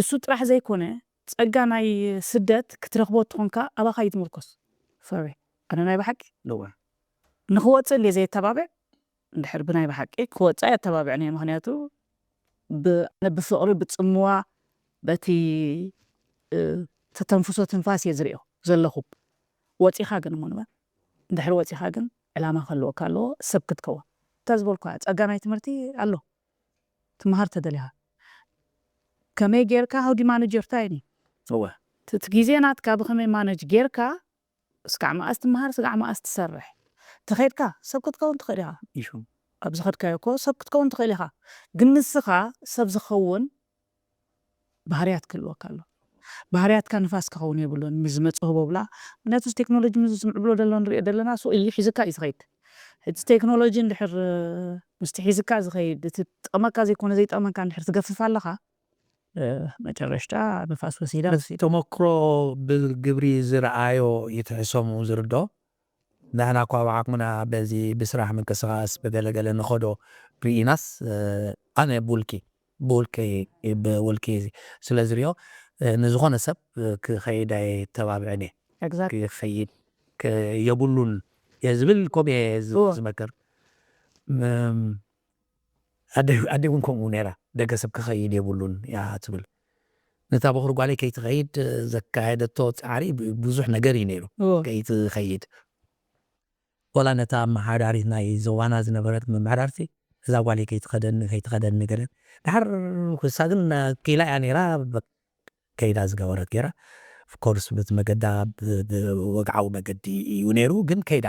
እሱ ጥራሕ ዘይኮነ ጸጋ ናይ ስደት ክትረኽቦ ትኾንካ ኣባኻ እዩ ትምርኮስ ፈሪ ኣነ ናይ ብሓቂ ንኽወፅእ እንድየ ዘየተባብዕ እንድሕር ብናይ ብሓቂ ክወፅእ ኣየተባብዕን እየ ምክንያቱ ኣነ ብፍቕሪ ብፅምዋ በቲ ተተንፍሶ ትንፋስ እየ ዝሪኦ ዘለኹ ወፂኻ ግን እሞ ንበል እንድሕር ወፂኻ ግን ዕላማ ከለወካ ኣለዎ ሰብ ክትከውን እታ ዝበልኳ ፀጋ ናይ ትምህርቲ ኣሎ ትምሃር ተደሊኻ ከመይ ጌርካ how do you manage your time እወ እቲ ግዜ ናትካ ብኸመይ ማነጅ ጌርካ ስጋዕ መኣስ ትምሃር ስጋዕ መኣስ ትሰርሕ ተኸይድካ ሰብ ክትከውን ትኽእል ኢኻ። ኣብ ዝኸድካዮ እኮ ሰብ ክትከውን ትኽእል ኢኻ። ግን ንስኻ ሰብ ዝኸውን ባህርያት ክህልወካ ኣሎ። ባህርያትካ ንፋስ ክኸውን የብሉን። ምስ ዝመጽእ ህቦብላ፣ ምክንያቱ እዚ ቴክኖሎጂ ምስ ዝምዕብሎ ዘሎ ንሪኦ ዘለና፣ ስቕ ኢሉ ሒዝካ እዩ ዝኸይድ። እቲ ቴክኖሎጂ እንድሕር ምስቲ ሒዝካ ዝኸይድ፣ እቲ ጠቐመካ ዘይኮነ ዘይጠቕመካ እንድሕር ትገፍፍ ኣለኻ፣ መጨረሽታ ንፋስ ወሲዳ። ተመክሮ ብግብሪ ዝረኣዮ ይትሕሶም ዝርዶ። ንሕና እኳ ብዓቕምና በዚ ብስራሕ ምንቅስቓስ ብገለገለ ንኸዶ ርኢናስ፣ ኣነ ብውልቂ ብውልቂ ብውልቂ ስለ ዝሪኦ፣ ንዝኾነ ሰብ ክኸይድ ኣይተባብዕን እየ። ክኸይድ የብሉን እየ ዝብል፣ ከምኡ እየ ዝመክር። ኣደይ እውን ከምኡ ነይራ። ደገ ሰብ ክኸይድ የብሉን እያ ትብል። ነታ በኹሪ ጓለይ ከይትኸይድ ዘካየደቶ ፃዕሪ ብዙሕ ነገር እዩ ነይሩ። ከይትኸይድ፣ ወላ ነታ ኣመሓዳሪት ናይ ዞባና ዝነበረት መመሓዳርቲ፣ እዛ ጓለይ ከይትኸደኒ ከይትኸደኒ ገለ። ድሓር ክሳ ግን ክኢላ እያ ነይራ። ከይዳ ዝገበረት ገይራ። ኦፍኮርስ በቲ መገዳ ብወግዓዊ መገዲ እዩ ነይሩ፣ ግን ከይዳ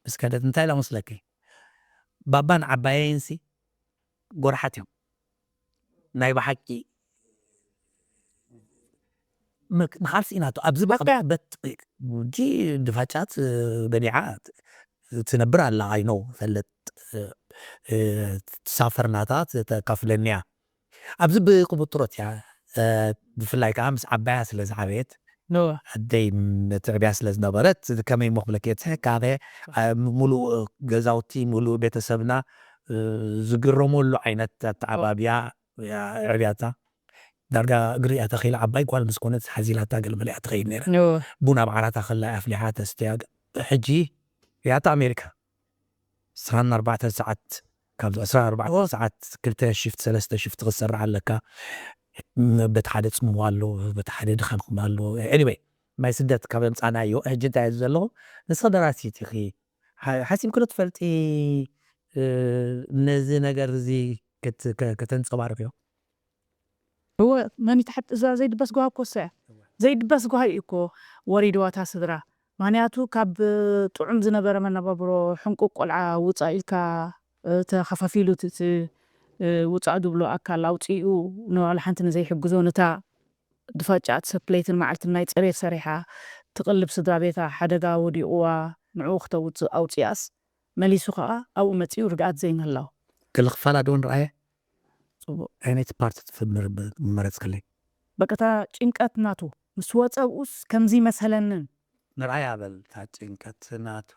ምስ ከደት እንታይ ኢላ መስለኪ? ባባን ዓባየይንሲ ጎርሓት እዮም ናይ ብሓቂ። ንኻልሲ ኢናቶ ኣብዚ በቃ በት ድፋጫት በሊዓ ትነብር ኣላ። ኣይኖ ፈልጥ ትሳፈርናታ ተካፍለኒያ ኣብዚ ብቅብጥሮት እያ። ብፍላይ ከዓ ምስ ዓባያ ስለ ዝዓበየት፣ ኣደይ ትዕብያ ስለ ዝነበረት፣ ከመይ እሞ ክብለኪ እየ፣ ትሕካበ፣ ሙሉእ ገዛውቲ፣ ሙሉእ ቤተሰብና ዝግረመሉ ዓይነት ኣተዓባብያ እያ ኣዕብያታ። ዳርጋ እግሪ እያ ተኺላ፣ ዓባይ ጓል ምስ ኮነት ሓዚላታ ገለመለ እያ ትኸይድ ነይራ። ቡና ኣብ ዓራታ ከላ እያ ኣፍሊሓ ተስትያ። ሕጂ እያታ ኣሜሪካ ዕስራን ኣርባዕተን ሰዓት፣ ካብ ዕስራን ኣርባዕተን ሰዓት ክልተ ሽፍት ሰለስተ ሽፍት ክትሰርሕ ኣለካ። በቲ ሓደ ጽምዋ ኣሎ፣ በቲ ሓደ ድኻምኩም ኣሎ። ኤኒወይ ናይ ስደት ካብ ኣምጻናዮ ሕጂ እንታይ እዩ ዘለኹ? ንስኺ ደራሲት ኢኺ። ሓሲብኪ ዶ ትፈልጢ ነዚ ነገር እዚ ከተንጸባርቕዮ? እወ፣ መን ይትሓት እዛ ዘይድበስ ጓሃ እኮ እሳ እያ። ዘይድበስ ጓሃ እዩ እኮ ወሪድዋ እታ ስድራ። ምኽንያቱ ካብ ጥዑም ዝነበረ መነባብሮ ሕንቁቕ ቆልዓ ውፃእ ኢልካ ተኸፋፊሉ እቲ ውፃእ ድብሎ ኣካል ኣውፂኡ ንባዕሉ ሓንቲ ንዘይሕግዞ ነታ ድፋጫ እቲ ሰፕለይትን መዓልትን ናይ ፅሬት ሰሪሓ ትቕልብ ስድራ ቤታ ሓደጋ ወዲቑዋ ንዕኡ ክተውፅእ ኣውፂኣስ መሊሱ ከዓ ኣብኡ መፂኡ ርግኣት ዘይምህላው። ክልኽፋላ ዶ ንርኣየ? ፅቡቕ። ዓይነት ፓርት ትፍምር መረፅክለይ? በቃ እታ ጭንቀት ናቱ ምስ ወፀ ኣብኡስ ከምዚ መሰለንን። ንርኣያ በል እታ ጭንቀት ናቱ።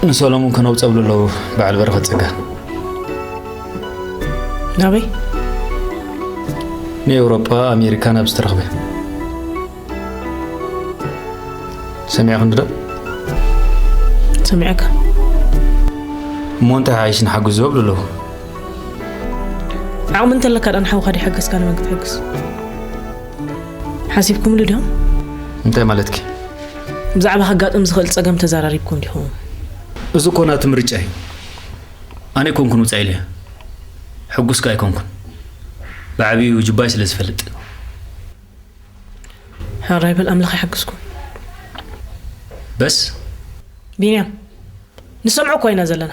ንሰሎሙን ከነውፀብሉ ኣለዉ በዓል በረኸት ፀጋ። ናበይ? ንኤውሮጳ ኣሜሪካ ናብ ዝተረኽበ። ሰሚዕኽኒ ዶ? ሰሚዐካ። እሞ እንታይ ሓይሽ ንሓግዞ ይብሉ ኣለዉ። ዓቕሚ እንተለካ ዳ ንሓውኻ ዶ ሓገዝካ ንመን ክትሕግዝ? ሓሲብኩምሉ ዲኹም? እንታይ ማለትኪ? ብዛዕባ ከጋጥም ዝኽእል ጸገም ተዘራሪብኩም ዲኹም? እዚ እኮ ናቲ ምርጫ እዩ። ኣነ ኣይኮንኩን ውጻእ ኢለዮ። ሕጉስ ከኣ ኣይኮንኩን። ብዓቢኡ ጅባይ ስለ ዝፈልጥ። ሕራይ በል ኣምላኽ ይሓግዝኩም። በስ? ቢንያም፣ ንሰምዖ እኮ ኢና ዘለና።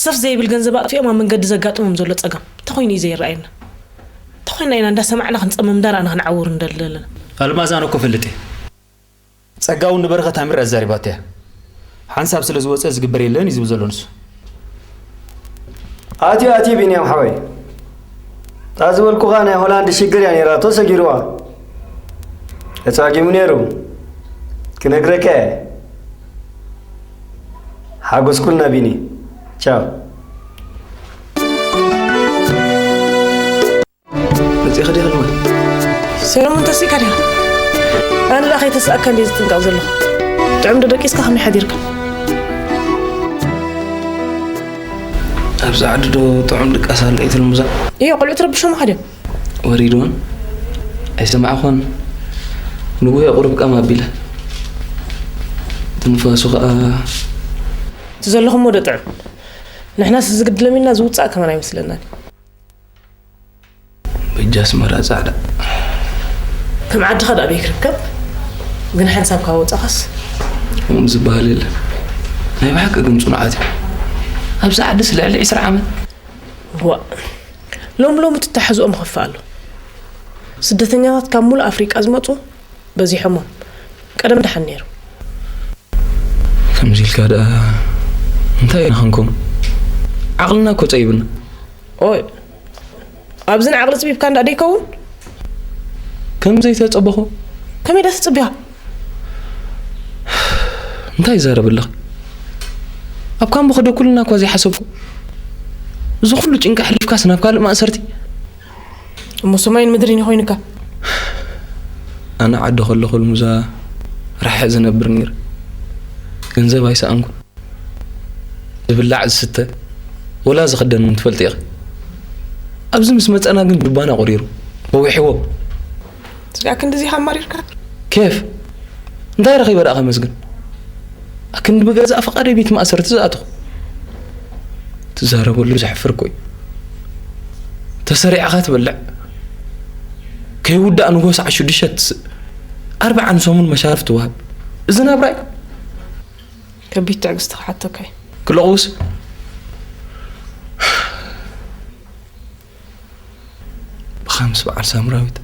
ሰፍ ዘይብል ገንዘብ ኣጥፊኦም ኣብ መንገዲ ዘጋጥሞም ዘሎ ጸገም እንተኾይኑ እዩ ዘይረኣየና። እንተኾይና ኢና እንዳሰማዕና ክንጸምም እንዳረኣና ክንዓውር እንደሊ ዘለና። ኣልማዝ ኣነ እኮ እፈልጥ እየ። ጸጋ እውን ንበረኸት ኣምር ኣዛሪባቶ እያ። ሓንሳብ ስለ ዝወጸ ዝግበር የለን እዩ ዝብል ዘሎ ንሱ። ኣትዩ ኣትዩ ቢንያም ሓወይ። እታ ዝበልኩኻ ናይ ሆላንድ ሽግር እያ ነይራቶ ሰጊርዋ። ተጻጊሙ ነይሩ። ክነግረካ እየ። ሓጎስኩልና ቢኒ። ቻው። መጺእኺ ዲኺ ልሙድ? ሰለሙን ተሲእካ ዲኻ? ኣነ ደኣ ከይተስኣካ እንድየ ዝጥንቀቕ ዘለኹ። ጥዑም ዶ ደቂስካ ከመይ ሓዲርካ? ኣብዚ ዓዲ ዶ ጥዑም ድቃስ ኣሎ እዩ ትልሙዛ? እዮ፣ ቆልዑ ትረብሾምኻ ድዮም? ወሪድወን ኣይሰማዕኹን። ንጉሆ ቁሩብ ቃም ኣቢለ። ትንፋሱ ኸኣ እቲ ዘለኹሞ ዶ ጥዑም? ንሕናስ ዝግድሎም ኢልና ዝውጻእ ከማን ኣይመስለናን። በጃ ኣስመራ ጻዕዳ። ከም ዓድኻ ደኣ በይ ክርከብ? ግን ሓንሳብ ካብ ወጻኻስ ከምኡ ዝበሃል የለን። ናይ ብሓቂ ግን ጽኑዓት እዮም። ኣብዚ ዓድስ ልዕሊ ዕስራ ዓመት። ዋ፣ ሎም ሎም ትተሓዝኦም ኸፋ ኣሎ። ስደተኛታት ካብ ሙሉእ ኣፍሪቃ ዝመፁ በዚሖሞም። ቀደም ደሓን ነይሩ። ከምዚ ኢልካ ደኣ እንታይ ኢና ክንከውን? ዓቕልና እኮ ጸይብና። ኦይ፣ ኣብዚ ንዓቕሊ ጽቢብካ እንዳ ደይከውን? ከም ዘይተጸበኹ። ከመይ ዳ ትጽብያ? እንታይ ይዛረብ ኣለኺ? ኣብ ካምቦ ከደኩልና እኳ ዘይሓሰብኩ። እዚ ኩሉ ጭንቂ ኣሕሊፍካስ ናብ ካልእ ማእሰርቲ? እሞ ሰማይን ምድርን ይኾይንካ። ኣነ ዓዲ ከለኹ ልሙዛ ራሕዕ ዝነብር ነይረ። ገንዘብ ኣይሰኣንኩን። ዝብላዕ ዝስተ ወላ ዝኽደን እውን ትፈልጢ ኢኺ። ኣብዚ ምስ መጸና ግን ዱባና ቆሪሩ በዊሕዎ። ስጋ ክንድዚ ሃማሪርካ? ኬፍ እንታይ ረኺበ ደኣ ከመስግን? ኣክንዲ ብገዛእ ፍቓደይ ቤት ማእሰርቲ ዝኣተኹ። ትዛረበሉ ዘሕፍር እኮ እዩ። ተሰሪዕኻ ትበልዕ። ከይውዳእ ንጎ ሰዓት ሽዱሽተ ትስእ። ኣርብዓ ንሰሙን መሻርፍ ትወሃብ። እዚ ናብራ እዩ። ከቢድ ትዕግስቲ ክሓተካ እዩ። ክለቑስ ብኻ ምስ በዓል ሳምራዊት።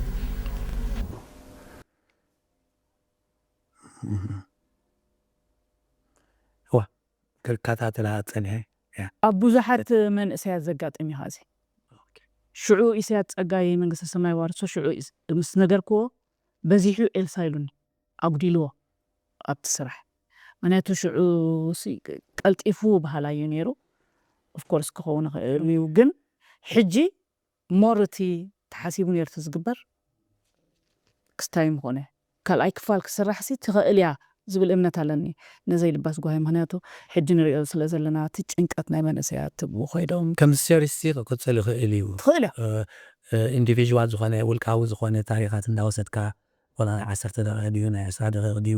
እዋ፣ ክከታተላ ጸኒሐ። ኣብ ብዙሓት መንእሰያት ዘጋጥም እዩ። ኻዚ ሽዑ ኢሳያስ ጸጋይ መንግስተ ሰማይ ዋርሶ ሽዑ ምስ ነገርክዎ በዚሑ ኤልሳ ኢሉኒ ኣጉዲልዎ ኣብቲ ስራሕ። ምክንያቱ ሽዑ ቀልጢፉ በሃላይ እዩ ነይሩ። ኦፍኮርስ ክኸውን ይኽእል እዩ፣ ግን ሕጂ ሞር እቲ ተሓሲቡ ነይሩ ዝግበር ክስታይ ምኾነ ካልኣይ ክፋል ክስራሕ ሲ ትኽእል እያ ዝብል እምነት ኣለኒ። ነዘይ ልባስ ጓሂ ምክንያቱ ሕጂ ንሪኦ ስለ ዘለና እቲ ጭንቀት ናይ መንእሰያት ብኡ ኮይዶም ከም ሴሪስቲ ክቅፅል ይኽእል እዩ። ትኽእል እያ። ኢንዲቪዥዋል ዝኾነ ውልቃዊ ዝኾነ ታሪኻት እንዳወሰድካ ወላ ናይ ዓሰርተ ደቂቕ ድዩ ናይ ዕስራ ደቂቕ ድዩ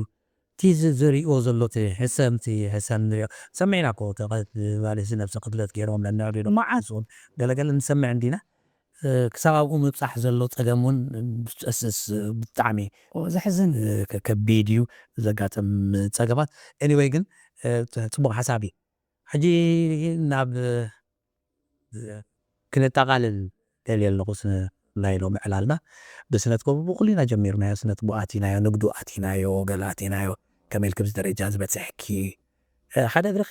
እቲ ዝ- ዝሪእዎ ዘሎ እቲ ሕሰም እቲ ሕሰም ንሪኦ ሰሚዕና እኮ ተቐ- ማለት እዚ ነብሰ ቅትለት ገይሮም ነናዕዱ ኢሎም መዓት። ገለገለ ንሰምዕ እንዲና እ፣ ክሳብ ኣብኡ ምብፃሕ ዘሎ ፀገም እውን ብፀስስ ብጣዕሚ ኦ፣ ዘሕዝን እ፣ ከ- ከቢድ እዩ ዘጋጥም ፀገማት። ኤኒወይ ግን እ፣ ፅ- ፅቡቅ ሓሳብ እዩ። ሕጂ ናብ እ፣ ክነጠቃልል ደልየ ኣለኹ ስ- ናይ ሎሚ ዕላልና ብስነ ጥበቡ ብኩሉ ኢና ጀሚርናዮ። ስነ ጥበቡ ኣቲናዮ፣ ንግዱ ኣቲናዮ፣ ገለ ኣቲናዮ። ከመይ ኢልኪ ኣብዚ ደረጃ ዝበፅሕኪ? እ፣ ሓደ እግርኺ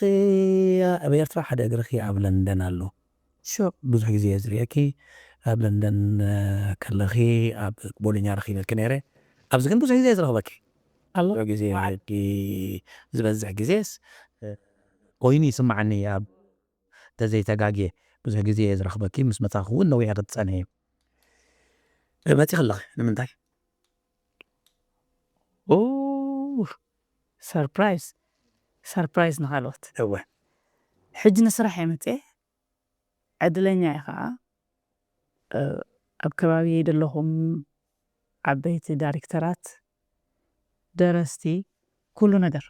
ኣብ ኤርትራ፣ ሓደ እግርኺ ኣብ ለንደን ኣሎ። ሹር ብዙሕ ግዜ እየ ዝርእየኪ ኣብ ለንደን እ፣ ከለኺ ኣብ ቦሎኛ ረኺበኪ ነይረ። ኣብዚ ግን ብዙሕ ግዜ እየ ዝረኽበኪ። ኣሎ ብዙሕ ግዜ ሕጂ ዝበዝሕ ግዜስ እ፣ ኮይኑ ይስማዓኒ ኣብ ተዘይተጋግየ ብዙሕ ግዜ እየ ዝረኽበኪ። ምስ መጻኺ እውን ነዊሕ ክትጸንሒ እዩ። እ፣ መጺኺ ኣለኺ ንምንታይ? ኦ፣ ሰርፕራይዝ ሰርፕራይዝ ንኻልኦት እወ ሕጂ ንስራሕ እየ መፅየ። ዕድለኛ እየ ከዓ እ፣ ኣብ ከባቢ ዘለኹም ዓበይቲ ዳይሬክተራት፣ ደረስቲ፣ ኩሉ ነገር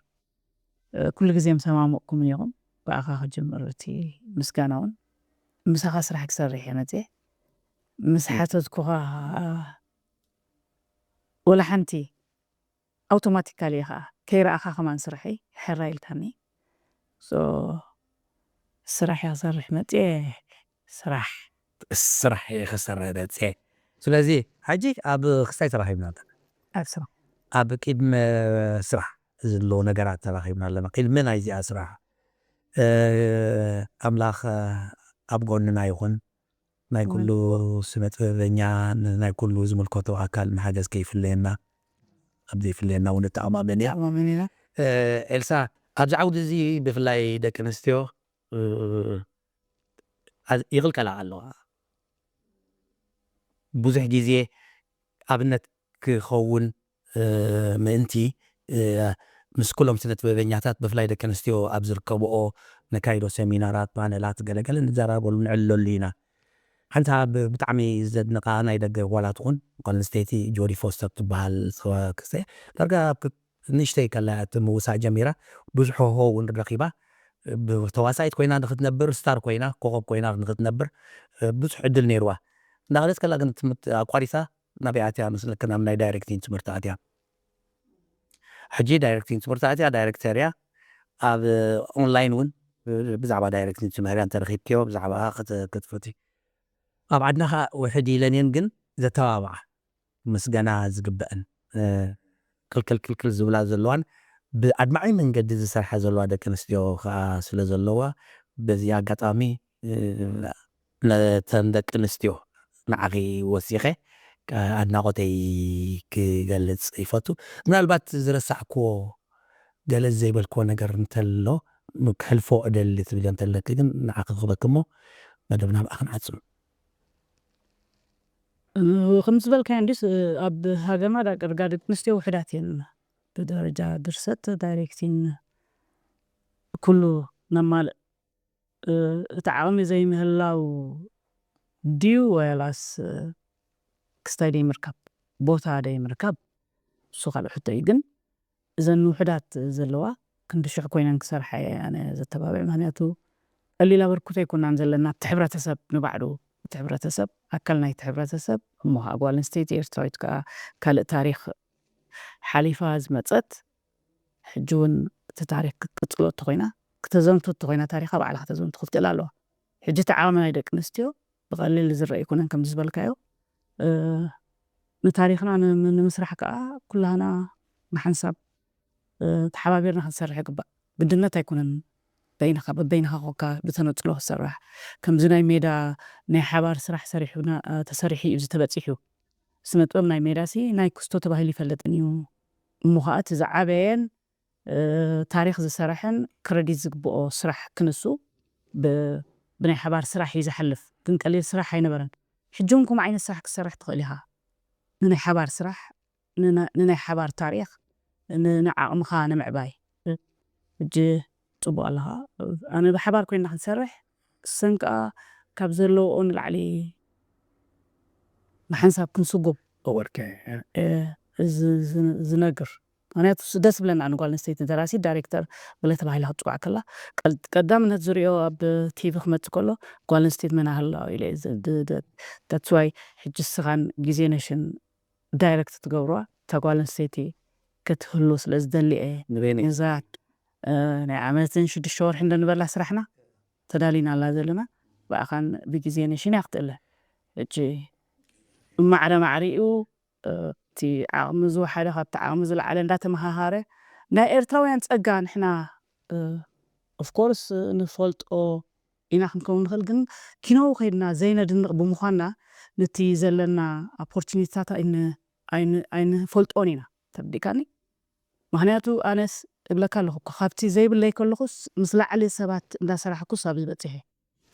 እ፣ ኩሉ ግዜ ምሰማመቕኩም ኢኹም። ብኣኻ ክጅምር እቲ ምስጋና እውን ምሳኻ ስራሕ ክሰርሕ እየ መፅየ። ምስ ሓተትኩኻ ወላ ሓንቲ ኣውቶማቲካሊ እየ ከዓ ከይረኣኻ ከማን ስርሐይ ሕራ ኢልካኒ። ሶ ስራሕ እየ ክሰርሕ መፅየ። ስራሕ ስራሕ እየ ክሰርሕ መፅየ። ስለዚ ሕጂ ኣብ ክስታይ ተራኺብና ኣለና። ኣብ ስራሕ ኣብ ቅድመ ስራሕ ዘለዉ ነገራት ተራኺብና ኣለና። ቅድሚ ናይዚኣ ስራሕ እ፣ ኣምላኽ እ፣ ኣብ ጎንና ይኹን። ናይ ኩሉ ስነ ጥበበኛ ን- ናይ ኩሉ ዝምልከቶ ኣካል ንሓገዝ ከይፍለየና ኣብ ዘይፍለየና እውን እተኣማመን እያ። ተኣማመን ኢና። እ፣ ኤልሳ ኣብዚ ዓውዲ እዚ ብፍላይ ደቂ ኣንስትዮ እ፣ ኣዝ- ይቕልቀላ ኣለዋ። ብዙሕ ግዜ ኣብነት ክኸውን እ፣ ምእንቲ እ፣ ምስ ኩሎም ስነ ጥበበኛታት ብፍላይ ደቂ ኣንስትዮ ኣብ ዝርከብኦ ነካይዶ ሰሚናራት፣ ፓነላት ገለገለ ንዘራረበሉ ንዕልለሉ ኢና። ሓንቲ ብ- ብጣዕሚ ዘድንቓ ናይ ደገ ጓላ ትኹን ጓል ኣንስተይቲ ጆዲ ፎስተር ትበሃል። ክስተ ዳርጋ ኣብ ክ- ንእሽተይ ከላ እያ እቲ ምውሳእ ጀሚራ። ብዙሕ ሆሆ እውን ረኺባ። ብ- ተዋሳኢት ኮይና ንክትነብር፣ ስታር ኮይና፣ ኮኸብ ኮይና ንክትነብር እ፣ ብዙሕ ዕድል ነይርዋ። እንዳኸደት ከላ ግን ትምህርቲ ኣቋሪፃ ናበይ ኣትያ መስለካ? ናብ ናይ ዳይሬክቲንግ ትምህርቲ ኣትያ። ሕጂ ዳይሬክቲንግ ትምህርታ እቲኣ ዳይሬክተር እያ። ኣብ ኦንላይን እውን ብዛዕባ ዳይሬክቲንግ ትምህርያ እንተረኺብክዮ ብዛዕባ ክትፈቲ ኣብ ዓድና ከዓ ውሕድ ኢለን እየን ግን ዘተባብዓ ምስገና ዝግበአን ክልክል ክልክል ዝብላ ዘለዋን ብኣድማዒ መንገዲ ዝሰርሓ ዘለዋ ደቂ ኣንስትዮ ከዓ ስለ ዘለዋ በዚ ኣጋጣሚ ነተን ደቂ ኣንስትዮ ንዓኺ ወሲኸ ኣድናቆተይ ክገልፅ ይፈቱ። ምናልባት ዝረሳዕክዎ ገለ ዘይበልክዎ ነገር እንተሎ ክሕልፎ እደሊ ትብል እንተለኪ ግን ንዓኺ ክበኪ እሞ መደብና ብኣኽን ዓፅም። ከም ዝበልካዮ እንዲስ ኣብ ሃገርና ዳቅርጋ ደቂ ኣንስትዮ ውሕዳት እየን። ብደረጃ ድርሰት ዳይሬክቲን ኩሉ ነማልእ እቲ ዓቕሚ ዘይምህላው ድዩ ወላስ ክስታይ ደይምርካብ ቦታ ደይምርካብ እሱ ካልእ ሕቶ እዩ። ግን እዘን ውሕዳት ዘለዋ ክንዲ ሽሕ ኮይነን ክሰርሓ እየ ኣነ ዘተባብዕ። ምክንያቱ ቀሊል ኣበርክቶ ኣይኮናን ዘለና ኣብቲ ሕብረተሰብ ንባዕሉ እቲ ሕብረተሰብ ኣካል ናይቲ ሕብረተሰብ እሞ ከዓ ጓል ኣንስተይቲ ኤርትራዊት ከዓ ካልእ ታሪክ ሓሊፋ ዝመፀት ሕጂ እውን እቲ ታሪክ ክትቅፅሎ እተኮይና ክተዘንቱ እተኮይና ታሪካ ባዕላ ክተዘንቱ ክትክእል ኣለዋ። ሕጂ እቲ ዓቕሚ ናይ ደቂ ኣንስትዮ ብቐሊል ዝረአ ኣይኮነን ከምዚ ዝበልካዮ። ንታሪክና ንምስራሕ ከዓ ኩላህና ንሓንሳብ ተሓባቢርና ክንሰርሕ ይግባእ። ግድነት ኣይኮነን በይንኻ በበይንኻ ኮንካ ብተነፅሎ ክሰርሕ ከምዚ ናይ ሜዳ ናይ ሓባር ስራሕ ሰሪሑና ተሰሪሑ እዩ ተበፂሑ። ስነ ጥበብ ናይ ሜዳ ሲ ናይ ክስቶ ተባሂሉ ይፈልጥን እዩ። እሞ ከዓ እቲ ዝዓበየን ታሪክ ዝሰረሐን ክረዲት ዝግብኦ ስራሕ ክንሱ ብናይ ሓባር ስራሕ እዩ ዝሓልፍ። ግን ቀሊል ስራሕ ኣይነበረን። ሕጂ እውን ከምኡ ዓይነት ስራሕ ክትሰርሕ ትኽእል ኢኻ። ንናይ ሓባር ስራሕ ንናይ ሓባር ታሪክ ንዓቕምኻ ንምዕባይ። ሕጂ ፅቡቅ ኣለኻ። ኣነ ብሓባር ኮይና ክንሰርሕ እሰን ከዓ ካብ ዘለውኦ ንላዕሊ ብሓንሳብ ክንስጉም ዝነግር። ምክንያቱ ደስ ብለና ንጓል ኣንስተይቲ ደራሲ ዳይሬክተር ብለ ተባሂላ ክትፅዋዕ ከላ ቀዳምነት ዝሪኦ ኣብ ቲቪ ክመፅእ ከሎ ጓል ኣንስተይቲ መናሃላ ኢለ። That's why ሕጂ ስኻን ግዜ ነሽን ዳይሬክት ትገብርዋ እታ ጓል ኣንስተይቲ ክትህሉ ስለ ዝደሊ እየ። ንበይነይ እዛ ናይ ዓመትን ሽዱሽተ ወርሒ እንደንበላ ስራሕና ተዳሊና ኣላ ዘለና ብኣኻን ብግዜ ነሽን እያ ክትእለ። ሕጂ ማዕረ ማዕሪኡ እቲ ዓቕሚ ዝወሓደ ካብቲ ዓቕሚ ዝለዓለ እንዳተመሃሃረ ናይ ኤርትራውያን ጸጋ ንሕና ኦፍኮርስ ንፈልጦ ኢና ክንከውን ንኽእል፣ ግን ኪኖው ከይድና ዘይነድንቕ ብምዃንና ነቲ ዘለና ኣፖርቹኒቲታት ኣይንፈልጦን ኢና። ተረዲእካኒ? ምኽንያቱ ኣነስ እብለካ ኣለኹ እኮ ካብቲ ዘይብለይ ከለኹስ ምስ ላዕሊ ሰባት እንዳሰራሕኩስ ኣብዚ በፂሐ።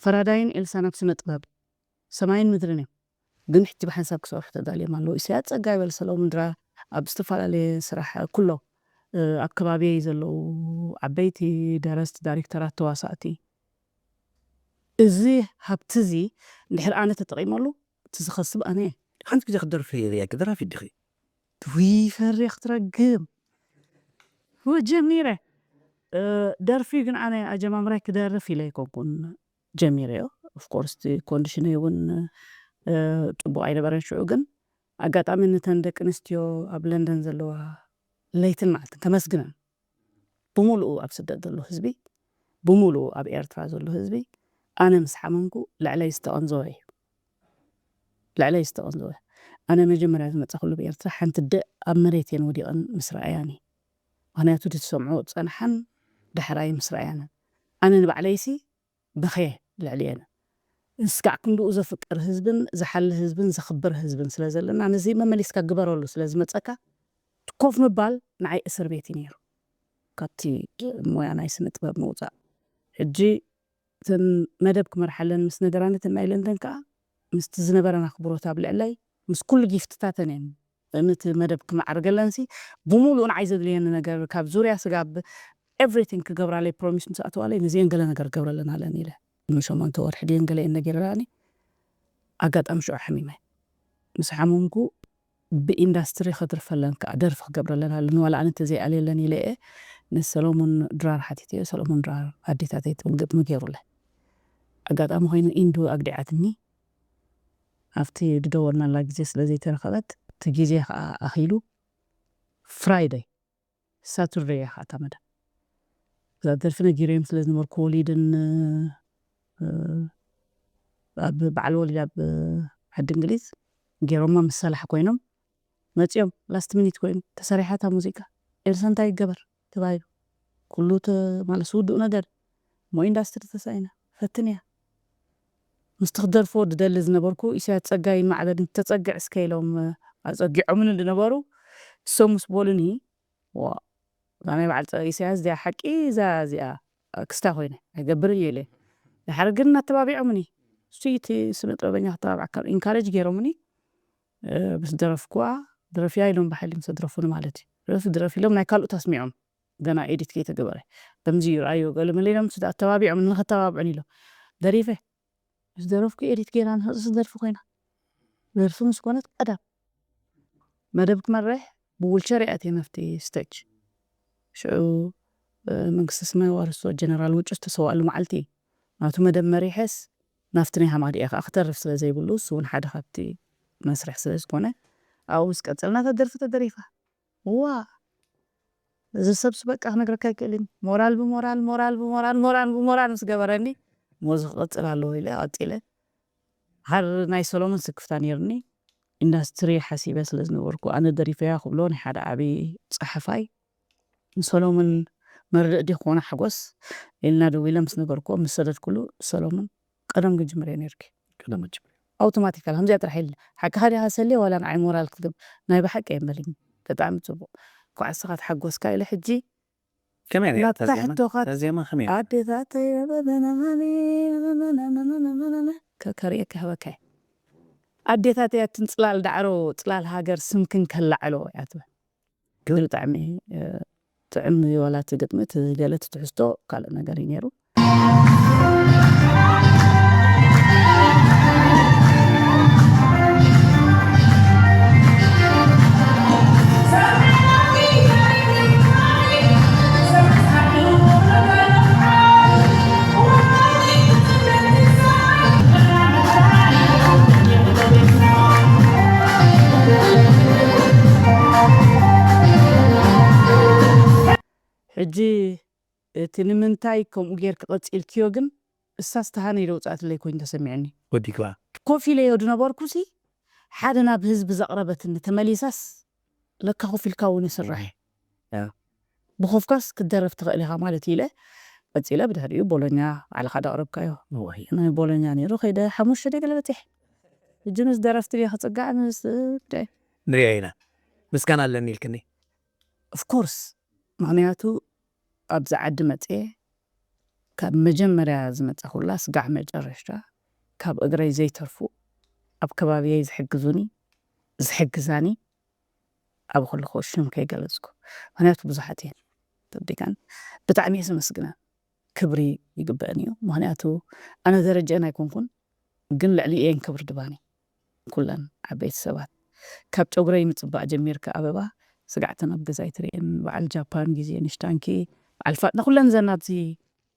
ፈራዳይን ኤልሳን ኣብ ስነ ጥበብ ሰማይን ምድርን እዮም። ግን ሕጂ ብሓንሳብ ክሰርሑ ተዳልዮም ኣለዉ። ኢሳያስ ጸጋይ በል ሰለሙን ድራር ኣብ ዝተፈላለየ ስራሕ ኩሎ ኣብ ከባቢየይ ዘለዉ ዓበይቲ ደረስቲ፣ ዳይሬክተራት፣ ተዋሳእቲ እዚ ሃብቲ እዚ እንድሕር ኣነ ተጠቒመሉ እቲ ዝኸስብ ኣነ እየ። ሓንቲ ግዜ ክትደርፊ ርእየኪ ደራፊት ዲኺ? ውይ ፈርየ ክትረግም ጀሚረ ደርፊ ግን ኣነ ኣጀማምራይ ክደርፍ ኢለ ኣይኮንኩን ጀሚረዮ። ኦፍኮርስ እቲ ኮንዲሽነይ እውን ፅቡቅ ኣይነበረን ሽዑ። ግን ኣጋጣሚ ነተን ደቂ ኣንስትዮ ኣብ ለንደን ዘለዋ ለይትን መዓልትን ከመስግነን ብምሉኡ ኣብ ስደት ዘሎ ህዝቢ ብምሉኡ ኣብ ኤርትራ ዘሎ ህዝቢ ኣነ ምስ ሓመምኩ ልዕለይ ዝተቐንዘወ እዩ። ልዕለይ ዝተቐንዘወ ኣነ መጀመርያ ዝመፃኹሉ ብኤርትራ ሓንቲ ደእ ኣብ መሬት እየን ወዲቐን ምስ ረኣያኒ። ምክንያቱ እቲ ዝሰምዖ ዝፀንሓን ዳሕራይ ምስ ረኣያንን ኣነ ንባዕለይሲ በኸየ ልዕሊየን። እስካዕ ክንድኡ ዘፍቅር ህዝብን ዝሓሊ ህዝብን ዘኽብር ህዝብን ስለ ዘለና ነዚ መመሊስካ ግበረሉ ስለ ዝመፀካ ኮፍ ምባል ንዓይ እስር ቤት እዩ ነይሩ። ካብቲ ሞያ ናይ ስነ ጥበብ ምውፃእ ሕጂ እተን መደብ ክመርሓለን ምስ ነገራኒ እተን ናይ ለንደን ከዓ ምስቲ ዝነበረን ኣኽብሮት ኣብ ልዕለይ ምስ ኩሉ ጊፍትታተን እየን ነቲ መደብ ክማዕርገለንሲ ብምሉእ ንዓይ ዘድልየኒ ነገር ካብ ዙርያ ስጋብ ኤቭሪቲንግ ክገብራለይ ፕሮሚስ ምስ ኣተዋለይ ንዚአን ገለ ነገር ክገብረለን ኣለን ኢለ ቅድሚ ሸሞንተ ወርሒ ድየን ገለ እየን ነጊረናኒ። ኣጋጣሚ ሽዑ ሓሚመ ምስ ሓመምኩ ብኢንዳስትሪ ከድርፈለን ከዓ ደርፊ ክገብረለን ኣለኒ ዋላ ኣነ እንተዘይኣልየለን ኢለ እየ ንሰሎሞን ድራር ሓቲተዮ። ሰሎሞን ድራር ኣዴታተይ ትብል ግጥሚ ገይሩለይ። ኣጋጣሚ ኮይኑ ኢንዱ ኣግዲዓትኒ ኣብቲ ዝደወልናላ ግዜ ስለ ዘይተረኸበት እቲ ግዜ ከዓ ኣኺሉ ፍራይደይ ሳቱርደይ እያ ከኣ እታ መደብ። እዛ ደርፊ ነጊረዮም ስለ ዝነበርኩ፣ ወሊድን ኣብ በዓል ወሊድ ኣብ ዓዲ እንግሊዝ ገይሮማ፣ ምስ ሰላሕ ኮይኖም መጺኦም፣ ላስት ሚኒት ኮይኑ ተሰሪሓ እታ ሙዚቃ። ኤልሳ እንታይ ይገበር ተባሂሉ፣ ኩሉ ማለት ውዱእ ነገር እሞ ኢንዳስትሪ ተሳኢና ፈትን እያ። ምስቲ ክደርፎ ድደሊ ዝነበርኩ ኢሳያስ ጸጋይን ማዕበልን ተጸግዕ እስከ ኢሎም ኣጸጊዖምኒ ዝነበሩ፣ እሶም ምስ በሉኒ፣ ዋ፣ እዛ ናይ በዓል ጸ-፣ ኢሳያስ እዚኣ ሓቂ፣ እዛ እዚኣ ክስታ ኮይነ ኣይገብርን እየ ኢለ። ድሓር ግን እናተባቢዖምኒ፣ እሱ እቲ ስነ ጥበበኛ ክተባብዓካ ኢንካሬጅ ገይሮምኒ። እ፣ ምስ ደረፍኩዋ፣ ድረፍያ ኢሎም ብሓይሊ ምስ ኣድረፉኒ ማለት እዩ። ድረፊ፣ ድረፊ ኢሎም ናይ ካልኦት ኣስሚዖም፣ ገና ኤዲት ከይተገበረ። ከምዚ እዩ፣ ረኣዮ፣ ገለ መለ ኢሎም ምስ ኣተባቢዖም፣ ንኸተባብዑኒ ኢሎም። ደሪፈ። ምስ ደረፍኩ ኤዲት ገይራ ንህቕስ ደርፊ ኮይና። ደርፊ ምስ ኮነት ቀዳም መደብ ክመርሕ ብዊልቸር እያ እትየ ናብቲ ስቴጅ። ሽዑ፣ እ፣ መንግስተ ሰማይ ዋርሶ ጀነራል ውጩ ዝተሰዋእሉ መዓልቲ እዩ። ናቱ መደብ መሪሐስ ናብቲ ናይ ሃማድያ ከኣ ክተርፍ ስለ ዘይብሉ፣ እሱ እውን ሓደ ካብቲ መስርሕ ስለ ዝኾነ፣ ኣብኡ ምስ ቀጸልና እታ ደርፊ ተደሪፋ። ዋ! እዚ ሰብስ በቃ ክነግረካ ኣይክእልን። ሞራል ብሞራል፣ ሞራል ብሞራል፣ ሞራል ብሞራል ምስ ገበረኒ፣ ሞዚ ክቕጽል ኣለዎ ኢለ ቀጺለ። ሃር ናይ ሰሎሞን ስክፍታ ነይሩኒ። ኢንዳስትሪ ሓሲበ ስለ ዝነበርኩ፣ ኣነ ደሪፈያ ክብሎ ናይ ሓደ ዓቢ ጸሓፋይ ንሰሎሞን መርድእ ድዩ ክኾኖ ሓጎስ ኢልና ደዊለ ምስ ነገርኩዎ፣ ምስ ሰደድኩሉ፣ ሰሎሞን ቀደም ክጅምር እየ ነይርኪ። ቀደም ክጅምር። ኣውቶማቲካል ከምዚኣ ጥራሕ ኢለ። ሓቅኻ ዲኻ ሰልየ ዋላ ንዓይ ሞራል ክትግብ ናይ ብሓቂ እየ በልኝ። ብጣዕሚ ጽቡቕ። እንኳዕ ንስኻ ተሓጎስካ ኢለ ሕጂ ከመይ እያ ናታ እታ ዜማ? ሕቶኻ እታ ዜማ ከመይ እያ? ኣዴታተይ ከ-፣ ከርእየካ ክህበካ እየ። ኣዴታተይ ኣትን ጽላል ዳዕሮ፣ ጽላል ሃገር ስምክን ከላዕሎ እያ ትብል። ግን ብጣዕሚ፣ እ፣ ጥዕም ዋላ እቲ ግጥሚ፣ እቲ ገለ እቲ ትሕዝቶ ካልእ ነገር እዩ ነይሩ። ሕጂ እቲ ንምንታይ ከምኡ ጌርኪ ቀጺልክዮ ግን፣ እሳስ ተሃነይ ዶ ውጽኣትለይ ኮይኑ ተሰሚዑኒ። ወዲግባ። ኮፍ ኢለዮ ዝነበርኩሲ፣ ሓደ ናብ ህዝቢ ዘቕረበትኒ ተመሊሳስ፣ ለካ ኮፍ ኢልካ እውን ይስራሕ። ያ። ብኾፍካስ ክትደርፍ ትኽእል ኢኻ ማለት ኢለ፣ ቀጺለ ብድሕሪኡ ቦሎኛ ባዕልኻ ዳቕረብካዮ። እዋይ። ናይ ቦሎኛ ነይሩ፣ ከይደ ሓሙሽተ ደይ ገለ በጺሐ። ሕጂ ምስ ደረፍቲ ድየ ክጽጋዕ፣ ምስ፣ ጉዳይ። ንሪኦ ኢና። ምስጋና ኣለኒ ኢልክኒ። ኦፍ ኮርስ፣ ምኽንያቱ ኣብዚ ዓዲ መጽየ፣ ካብ መጀመርያ ዝመጻኹላ ስጋዕ መጨረሽታ፣ ካብ እግረይ ዘይተርፉ፣ ኣብ ከባቢየይ ዝሕግዙኒ፣ ዝሕግዛኒ፣ ኣብ ከለኹ ሽም ከይገለጽኩ። ምኽንያቱ ብዙሓት እየን። ተዲጋን ብጣዕሚ እየ ዘመስግነን። ክብሪ ይግበአን እዩ። ምኽንያቱ ኣነ ደረጀአን ኣይኮንኩን፣ ግን ልዕሊኤን ክብሪ ድባኒ። ኩለን ዓበይቲ ሰባት። ካብ ጨጉረይ ምጽባቕ ጀሚርካ ኣበባ፣ ስጋዕተን ኣብ ገዛ ኣይትርእየን። በዓል ጃፓን፣ ግዜ ንሽታንኪ፣ በዓል ፋጥና፣ ኩለን ዘን ኣብዚ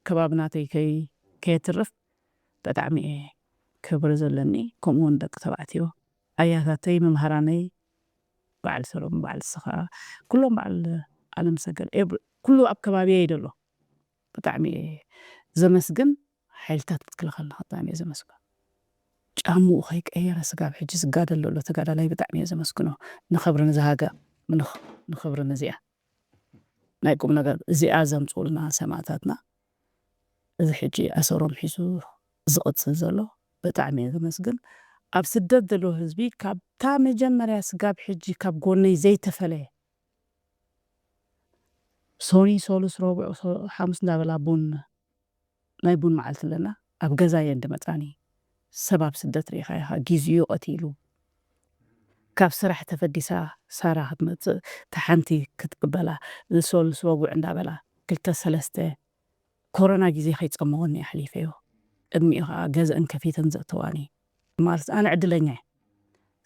ከባቢ ናተይ ከይ-፣ ከየትርፍ ብጣዕሚ እየ ክብሪ ዘለኒ። ከምኡ እውን ደቂ ተባዕትዮ፣ ኣያታተይ፣ መምሃራነይ፣ በዓል ሰሎም፣ በዓል ስኻ፣ ኩሎም በዓል ኣለምሰገድ፣ ኤብ-፣ ኩሉ ኣብ ከባቢየ እዩ ዘሎ። ብጣዕሚ እየ ዘመስግን። ሓይልታት ክትክልኸልና ብጣዕሚ እየ ዘመስግኖ። ጫምኡ ከይቀየረ ስጋብ ሕጂ ዝጋደል ዘሎ ተጋዳላይ ብጣዕሚ እየ ዘመስግኖ። ንኽብሪ ንዝሃገ-፣ ንኽ-፣ ንኽብሪ ንዚኣ። ናይ ቁም ነገር እዚኣ ዘምጽኡልና ሰማእታትና፣ እዚ ሕጂ ኣሰሮም ሒዙ ዝቕጽል ዘሎ ብጣዕሚ እየ ዘመስግን። ኣብ ስደት ዘሎ ህዝቢ ካብታ መጀመርያ ስጋብ ሕጂ ካብ ጎነይ ዘይተፈለየ፣ ሶኒ፣ ሶሉስ፣ ረቡዕ፣ ሶ-፣ ሓሙስ እንዳበላ ቡን፣ ናይ ቡን መዓልቲ ኣለና። ኣብ ገዛ እየን ድመጻኒ። ሰብ ኣብ ስደት ርኢኻ ኢኻ፣ ግዚኡ ቀቲሉ። ካብ ስራሕ ተፈዲሳ ሳራ ክትመጽእ፣ እታ ሓንቲ ክትቅበላ፣ ሶሉስ ረቡዕ እንዳበላ፣ ክልተ ሰለስተ ኮሮና ግዜ ከይጸመወኒ ኣሕሊፈዮ። ቅድሚኡ ኸኣ ገዝአን ከፊተን ዘእተዋኒ። ማለት ኣነ ዕድለኛ እየ።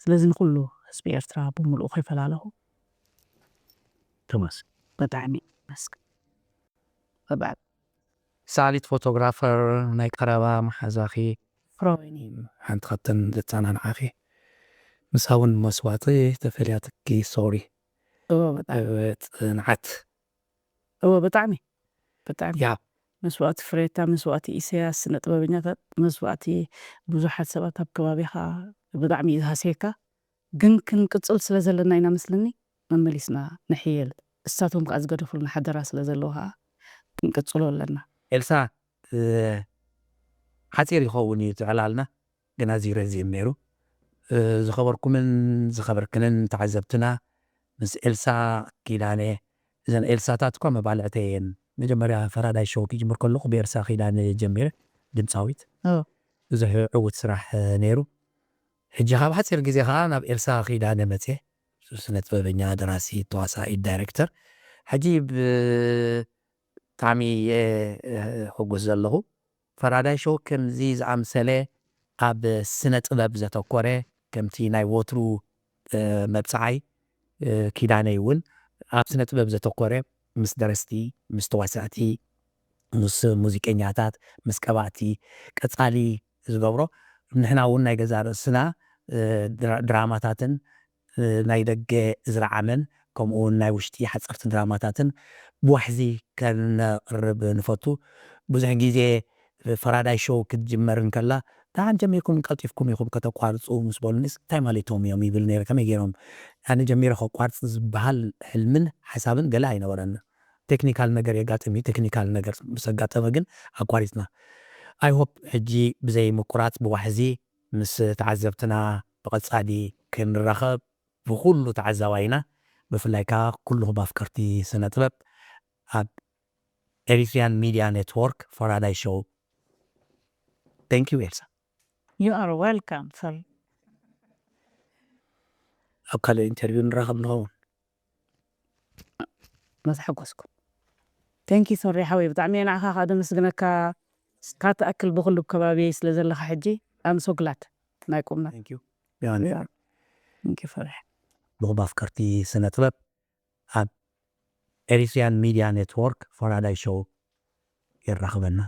ስለዚ ንኹሉ ህዝቢ ኤርትራ ብምሉኡ ከይፈላለኹ ተመስገን። ብጣዕሚ መስገን። ብጣዕሚ። ሰኣሊት ፎቶግራፈር ናይ ቀረባ መሓዛኺ ፍሮይኒ። ሓንቲ ካብተን ዘጸናንዓኺ። ምሳ እውን መስዋእቲ ተፈልያትኪ፣ ሶሪ። እዎ፣ ብጣዕሚ። ብ-፣ ጽንዓት እወ፣ ብጣዕሚ፣ ብጣዕሚ። ያ መስዋእቲ ፍሬታ፣ መስዋእቲ ኢሳያስ፣ ስነ ጥበበኛታት፣ መስዋእቲ ብዙሓት ሰባት ኣብ ከባቢኻ ብጣዕሚ እዩ ዝሃስየካ። ግን ክንቅጽል ስለ ዘለና ኢና መስለኒ መመሊስና ንሕየል። እሳቶም ከኣ ዝገደፉልና ሓደራ ስለ ዘለዉ ከኣ ክንቅጽሎ ኣለና። ኤልሳ፣ እ፣ ሓጺር ይኸውን እዩ እቲ ዕላልና፣ ግን ኣዝዩ ረዚን ነይሩ። እ፣ ዝኸበርኩምን ዝኸበርክንን ተዓዘብትና፣ ምስ ኤልሳ ኪዳነ፣ እዘን ኤልሳታት እኳ መባልዕተይ እየን። መጀመርያ ፈራዳይ ሾው ክጅምር ከለኹ ብኤልሳ ኪዳነ ጀሚረ፣ ድምጻዊት። ኦ። ብዙሕ ዕዉት ስራሕ፣ እ፣ ነይሩ። ሕጂ ካብ ሓጺር ግዜ ከኣ ናብ ኤልሳ ኪዳነ መጽየ። ስነ ጥበበኛ፣ ደራሲ፣ ተዋሳኢ፣ ዳይሬክተር። ሕጂ ብጣዕሚ እየ፣ እ፣ ሕጉስ ዘለኹ። ፈራዳይ ሾው ከምዚ ዝኣምሰለ ኣብ ስነ ጥበብ ዘተኮረ፣ ከምቲ ናይ ወትሩ፣ እ፣ መብጽዓይ፣ እ፣ ኪዳነይ እውን ኣብ ስነ ጥበብ ዘተኮረ፣ ምስ ደረስቲ፣ ምስ ተዋሳእቲ፣ ምስ ሙዚቀኛታት፣ ምስ ቀባእቲ ቀጻሊ ዝገብሮ፣ ንሕና እውን ናይ ገዛ ርእስና፣ እ፣ ድራ-፣ ድራማታትን፣ እ፣ ናይ ደገ ዝረዓመን፣ ከምኡ እውን ናይ ውሽጢ ሓጸርቲ ድራማታትን ብዋሕዚ ከነቕርብ ንፈቱ። ብዙሕ ግዜ ፈራዳይ ሾው ክትጅመር እንከላ፣ "ደሓን ጀሚርኩም ቀልጢፍኩም ኢኹም ከተቋርጹ" ምስ በሉኒስ፣ "እንታይ ማለቶም እዮም?" ይብል ነይረ። ከመይ ገይሮም? ኣነ ጀሚረ ከቋርጽ ዝበሃል ሕልምን ሓሳብን ገለ ኣይነበረን። ቴክኒካል ነገር የጋጥም እዩ። ቴክኒካል ነገር ምስ ኣጋጠመ ግን ኣቋሪጽና። ኣይ ሆፕ ሕጂ ብዘይ ምቁራጽ ብዋሕዚ ምስ ተዓዘብትና ብቐጻሊ ክንራኸብ ብኹሉ ተዓዛባይና፣ ብፍላይ ከኣ ኩልኹም ኣፍቀርቲ ስነ ጥበብ ኣብ ኤሪትሪያን ሚድያ ኔትወርክ ፈራዳይ ሾው። Thank you ኤልሳ። You are welcome, Sorry። ኣብ ካልእ ኢንተርቪው ንራኸብ ንኸውን። መተሓጎስኩ። Thank you፣ ሶሪ ሓወይ፣ ብጣዕሚ እየ ንዓኻ ከኣ ደመስግነካ። እስካ ትኣክል ብኩሉ ከባቢ ስለ ዘለኻ ሕጂ፣ I'm so glad። ናይ ቁምና። Thank you። ቢያንስ Thank you፣ ፈርሕ። ብኹም ኣፍቀርቲ ስነ ጥበብ ኣብ ኤሪትሪያን ሚድያ ኔትወርክ ፈራዳይ ሾው የራኽበና።